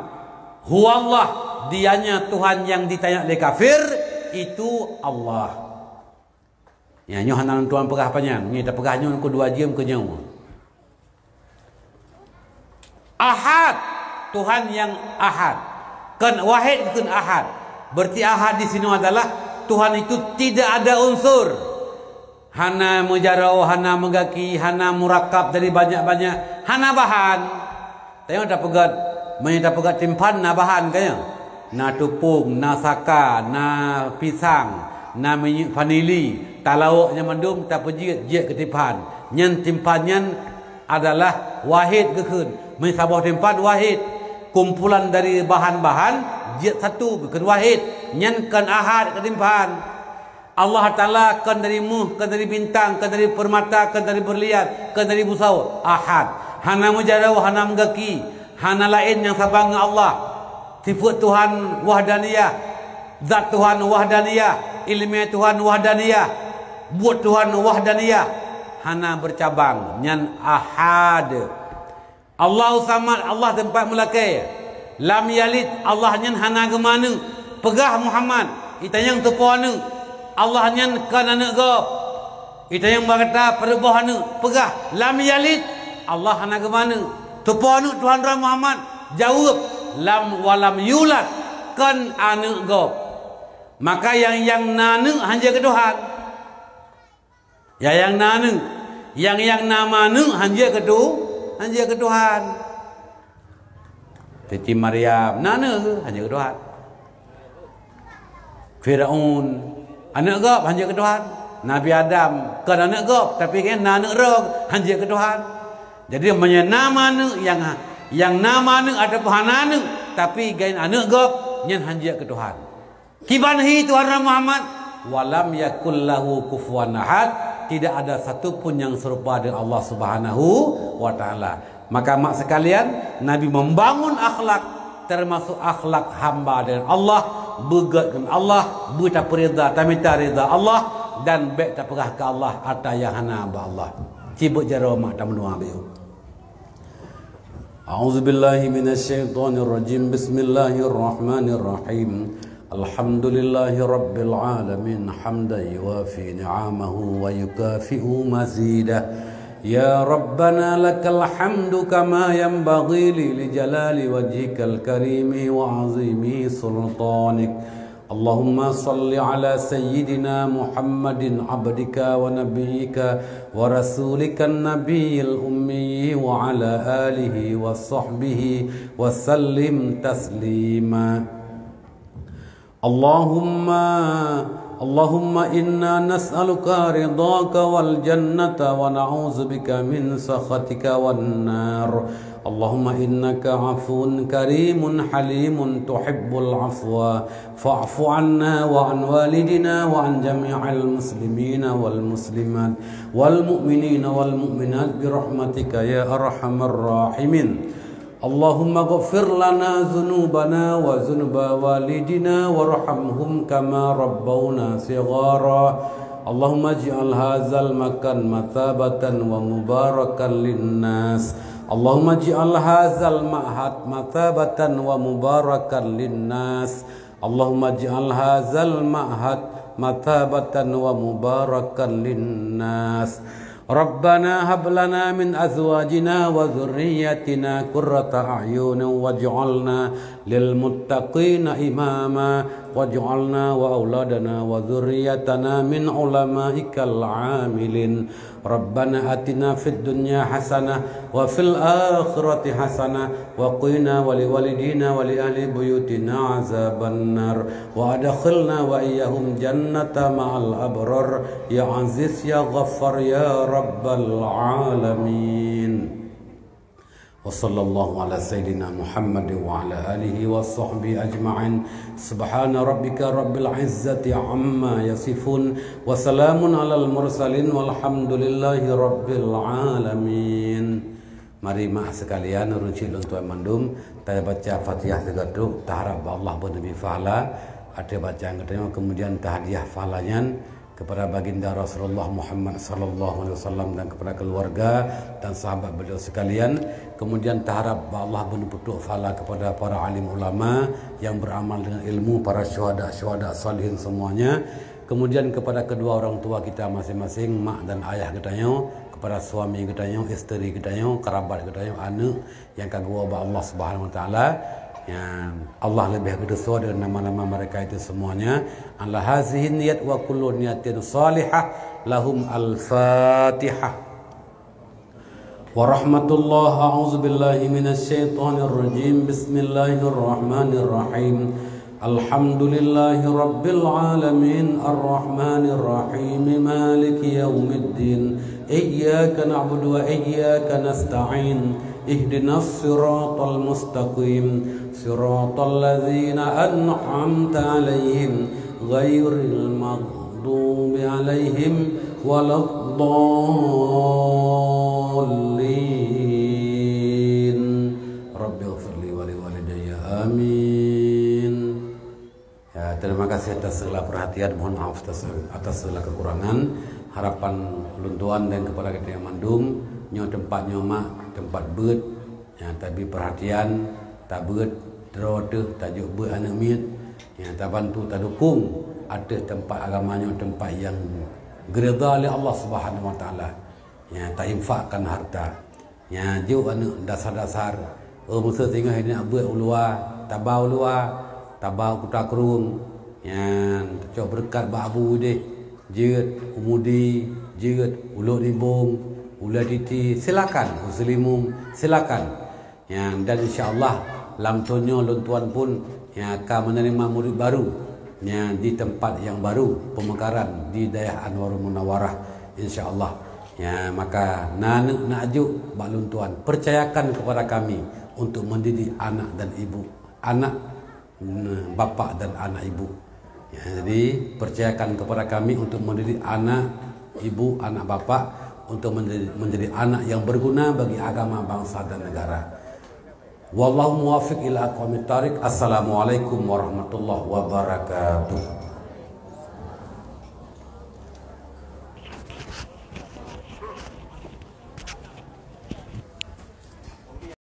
"Huwallah," dianya Tuhan nyang ditanyong lé kafir, itu Allah. Nyan, nyoe hana lôn tuan peugah panyang, nyoe tapeugah nyoe keu dua jeuem keu nyoe. Ahad, Tuhan nyang ahad. Kon wahid, kon ahad. Berarti ahad di sinoe adalah Tuhan itu tidak ada unsur. Hana meujaroe, hana meugaki, hana murakab dari banyak-banyak, hana bahan. Tanyoe tapeugét, meunyoe tapeugét timphan na bahan, ka nyoe? Na tupông, na saka, na pisang, na minyeuk vanili, talawok nyan mandum tapeujeuet, jeuet keu timphan. Nyan timphan nyan adalah wahid geukheun. Meunyoe saboh timphan wahid, kumpulan dari bahan-bahan jeuet satu geukheun wahid. Nyan kon ahad keu timphan. Allah Taala kon dari méuh, kon dari bintang, kon dari peurmata, kon dari beurlian, kon dari busoe. Ahad. Hana meujaroe, hana meugaki, hana laén nyang saban ngon Allah. Sifeuet Tuhan wahdaniyah, zat Tuhan wahdaniyah. Ileumèe Tuhan wahdaniyah, buet Tuhan wahdaniyah, hana beucabang, nyan ahad. Allahu Samad, Allah teumpat meulakèe. Lam yalid, Allah nyan hana geumeuaneuk. Peugah Muhammad, itanyong teupeue aneuk. Allah nyan kon aneuk gob. Itanyong bak gata peureuboh aneuk. Peugah, lam yalid, Allah hana geumeuaneuk. Teupeue aneuk Tuhan droe Muhammad? Jaweueb, lam, walam yulad, kon aneuk gob. Maka nyang, nyang na aneuk hanjeuet keu Tuhan. Ya, nyang na aneuk, nyang, nyang na aneuk hanjeuet keu Tu-, hanjeuet keu Tuhan. Siti Maryam na aneuk hanjeuet keu Tuhan. Firaun aneuk gob hanjeuet keu Tuhan. Nabi Adam kon aneuk gob, tapi kan na aneuk droe hanjeuet keu Tuhan. Jadi meunyoe na aneuk nyang, nyang na aneuk ataupun hana aneuk, tapi gen aneuk gob, nyan hanjeuet keu Tuhan. Kiban hi Tuhan Muhammad, "Walam yakul lahu kufuwan ahad," tidak ada satu pun yang serupa dengan Allah Subhanahu wa Ta'ala. Maka mak sekalian, Nabi membangun akhlak, termasuk akhlak hamba dengan Allah, beugét dengan Allah, beutapeurida, tamita rida Allah, dan bèk tapeugah keu Allah ata nyang hana bak Allah. Cibeuet jaroe mak tameunuah biu. أعوذ بالله من الشيطان الرجيم. بسم الله الرحمن الرحيم. الحمد لله رب العالمين، حمدا يوافي نعمه ويكافئ مزيده. يا ربنا لك الحمد كما ينبغي لجلال وجهك الكريم وعظيم سلطانك. اللهم صل على سيدنا محمد عبدك ونبيك ورسولك النبي الأمي وعلى آله وصحبه وسلم تسليما. اللهم، اللهم إنا نسألك رضاك والجنة ونعوذ بك من سخطك والنار. اللهم إنك عفو كريم حليم تحب العفو فاعف عنا وعن والدينا وعن جميع المسلمين والمسلمات والمؤمنين والمؤمنات برحمتك يا أرحم الراحمين. اللهم اغفر لنا ذنوبنا وذنوب والدينا وارحمهم كما ربونا صغارا. اللهم اجعل هذا المكان مثابة ومباركا للناس. اللهم اجعل هذا المعهد مثابة ومباركا للناس. اللهم اجعل هذا المعهد مثابة ومباركا للناس. ربنا هب لنا من أزواجنا وذرياتنا قرة أعين واجعلنا للمتقين إماما واجعلنا وأولادنا وذريتنا من علمائك العاملين. ربنا آتنا في الدنيا حسنة وفي الآخرة حسنة وقنا ولوالدينا ولأهل بيوتنا عذاب النار وأدخلنا وإياهم جنة مع الأبرار يا عزيز يا غفار يا رب العالمين. وصلى الله على سيدنا محمد وعلى آله وصحبه أجمعين. سبحان ربك رب العزة عما يصفون. وسلام على المرسلين والحمد لله رب العالمين. Mari mak sekalian, ureueng chik lôn tuan mandum, tabaca Fatihah sigoe teuk, taharap bak Allah beuneubri pahala ateueh bacaan geutanyoe, kemudian tahadiah pahala nyan kepada Baginda Rasulullah Muhammad sallallahu alaihi wasallam dan kepada keluarga dan sahabat beliau sekalian. Kemudian taharap bak Allah beuneupeutrok pahala kepada para alim ulama yang beramal dengan ilmu, para syuhada-syuhada salihin semuanya. Kemudian kepada kedua orang tua kita masing-masing, mak dan ayah geutanyoe, kepada suami geutanyoe, isteri geutanyoe, kerabat geutanyoe, aneuk nyang ka geuwoe bak Allah Subhanahu wa Taala. Ya, Allah leubeh geutusoe dengan nama-nama mereka itu semuanya. Ala hazihi niyat wa kullu niyatin salihah lahum al-Fatihah. Wa rahmatullah, a'udzu billahi minasy syaithanir rajim. Bismillahirrahmanirrahim. Alhamdulillahi rabbil alamin, arrahmanir rahim, maliki yaumiddin. Iyyaka na'budu wa iyyaka nasta'in. Ihdinas siratal mustaqim. Siratal ladzina an'amta 'alaihim ghairil maghdubi 'alaihim waladdallin. Rabbighfirli wa liwalidayya. Amin. Ya, terima Terima kasih atas segala perhatian, mohon maaf atas, atas segala kekurangan. Harapan lôn tuan dan kepada kita yang mandum, nyoe tempat nyoe mak, tempat beuet, ya, tabi perhatian, tabeuet droe teuh, tajok beuet aneuk miet, ya, tabantu, tadukung ateueh tempat agama nyoe, tempat yang geurida lé Allah Subhanahu wa Taala. Ya, tainfakkan harta. Ya, jok aneuk dasar-dasar. Oh, meuseu singoh ini beuet u luwa, taba u luwa, taba u Kuta Krueng. Ya, tacok beureukat bak Abu deh. Jeuet u Mudi, jeuet u Lhok Nibong, u Lhok Titi, silakan, u Seulimum, silakan. Ya, dan insya Allah lam thôn nyoe lôn tuan pun, ya, ka menerima murid baru, ya, di tempat yang baru, pemekaran di Dayah Anwarul Munawarah, insya Allah. Ya, maka na aneuk na aju bak lôn tuan, percayakan kepada kami untuk mendidik anak dan ibu, anak, mm, bapak dan anak ibu. Ya, jadi percayakan kepada kami untuk mendidik anak ibu, anak bapak, untuk menjadi, menjadi anak yang berguna bagi agama, bangsa dan negara. Wallahu muwaffiq ila aqwamit thariq. Assalamualaikum warahmatullahi wabarakatuh.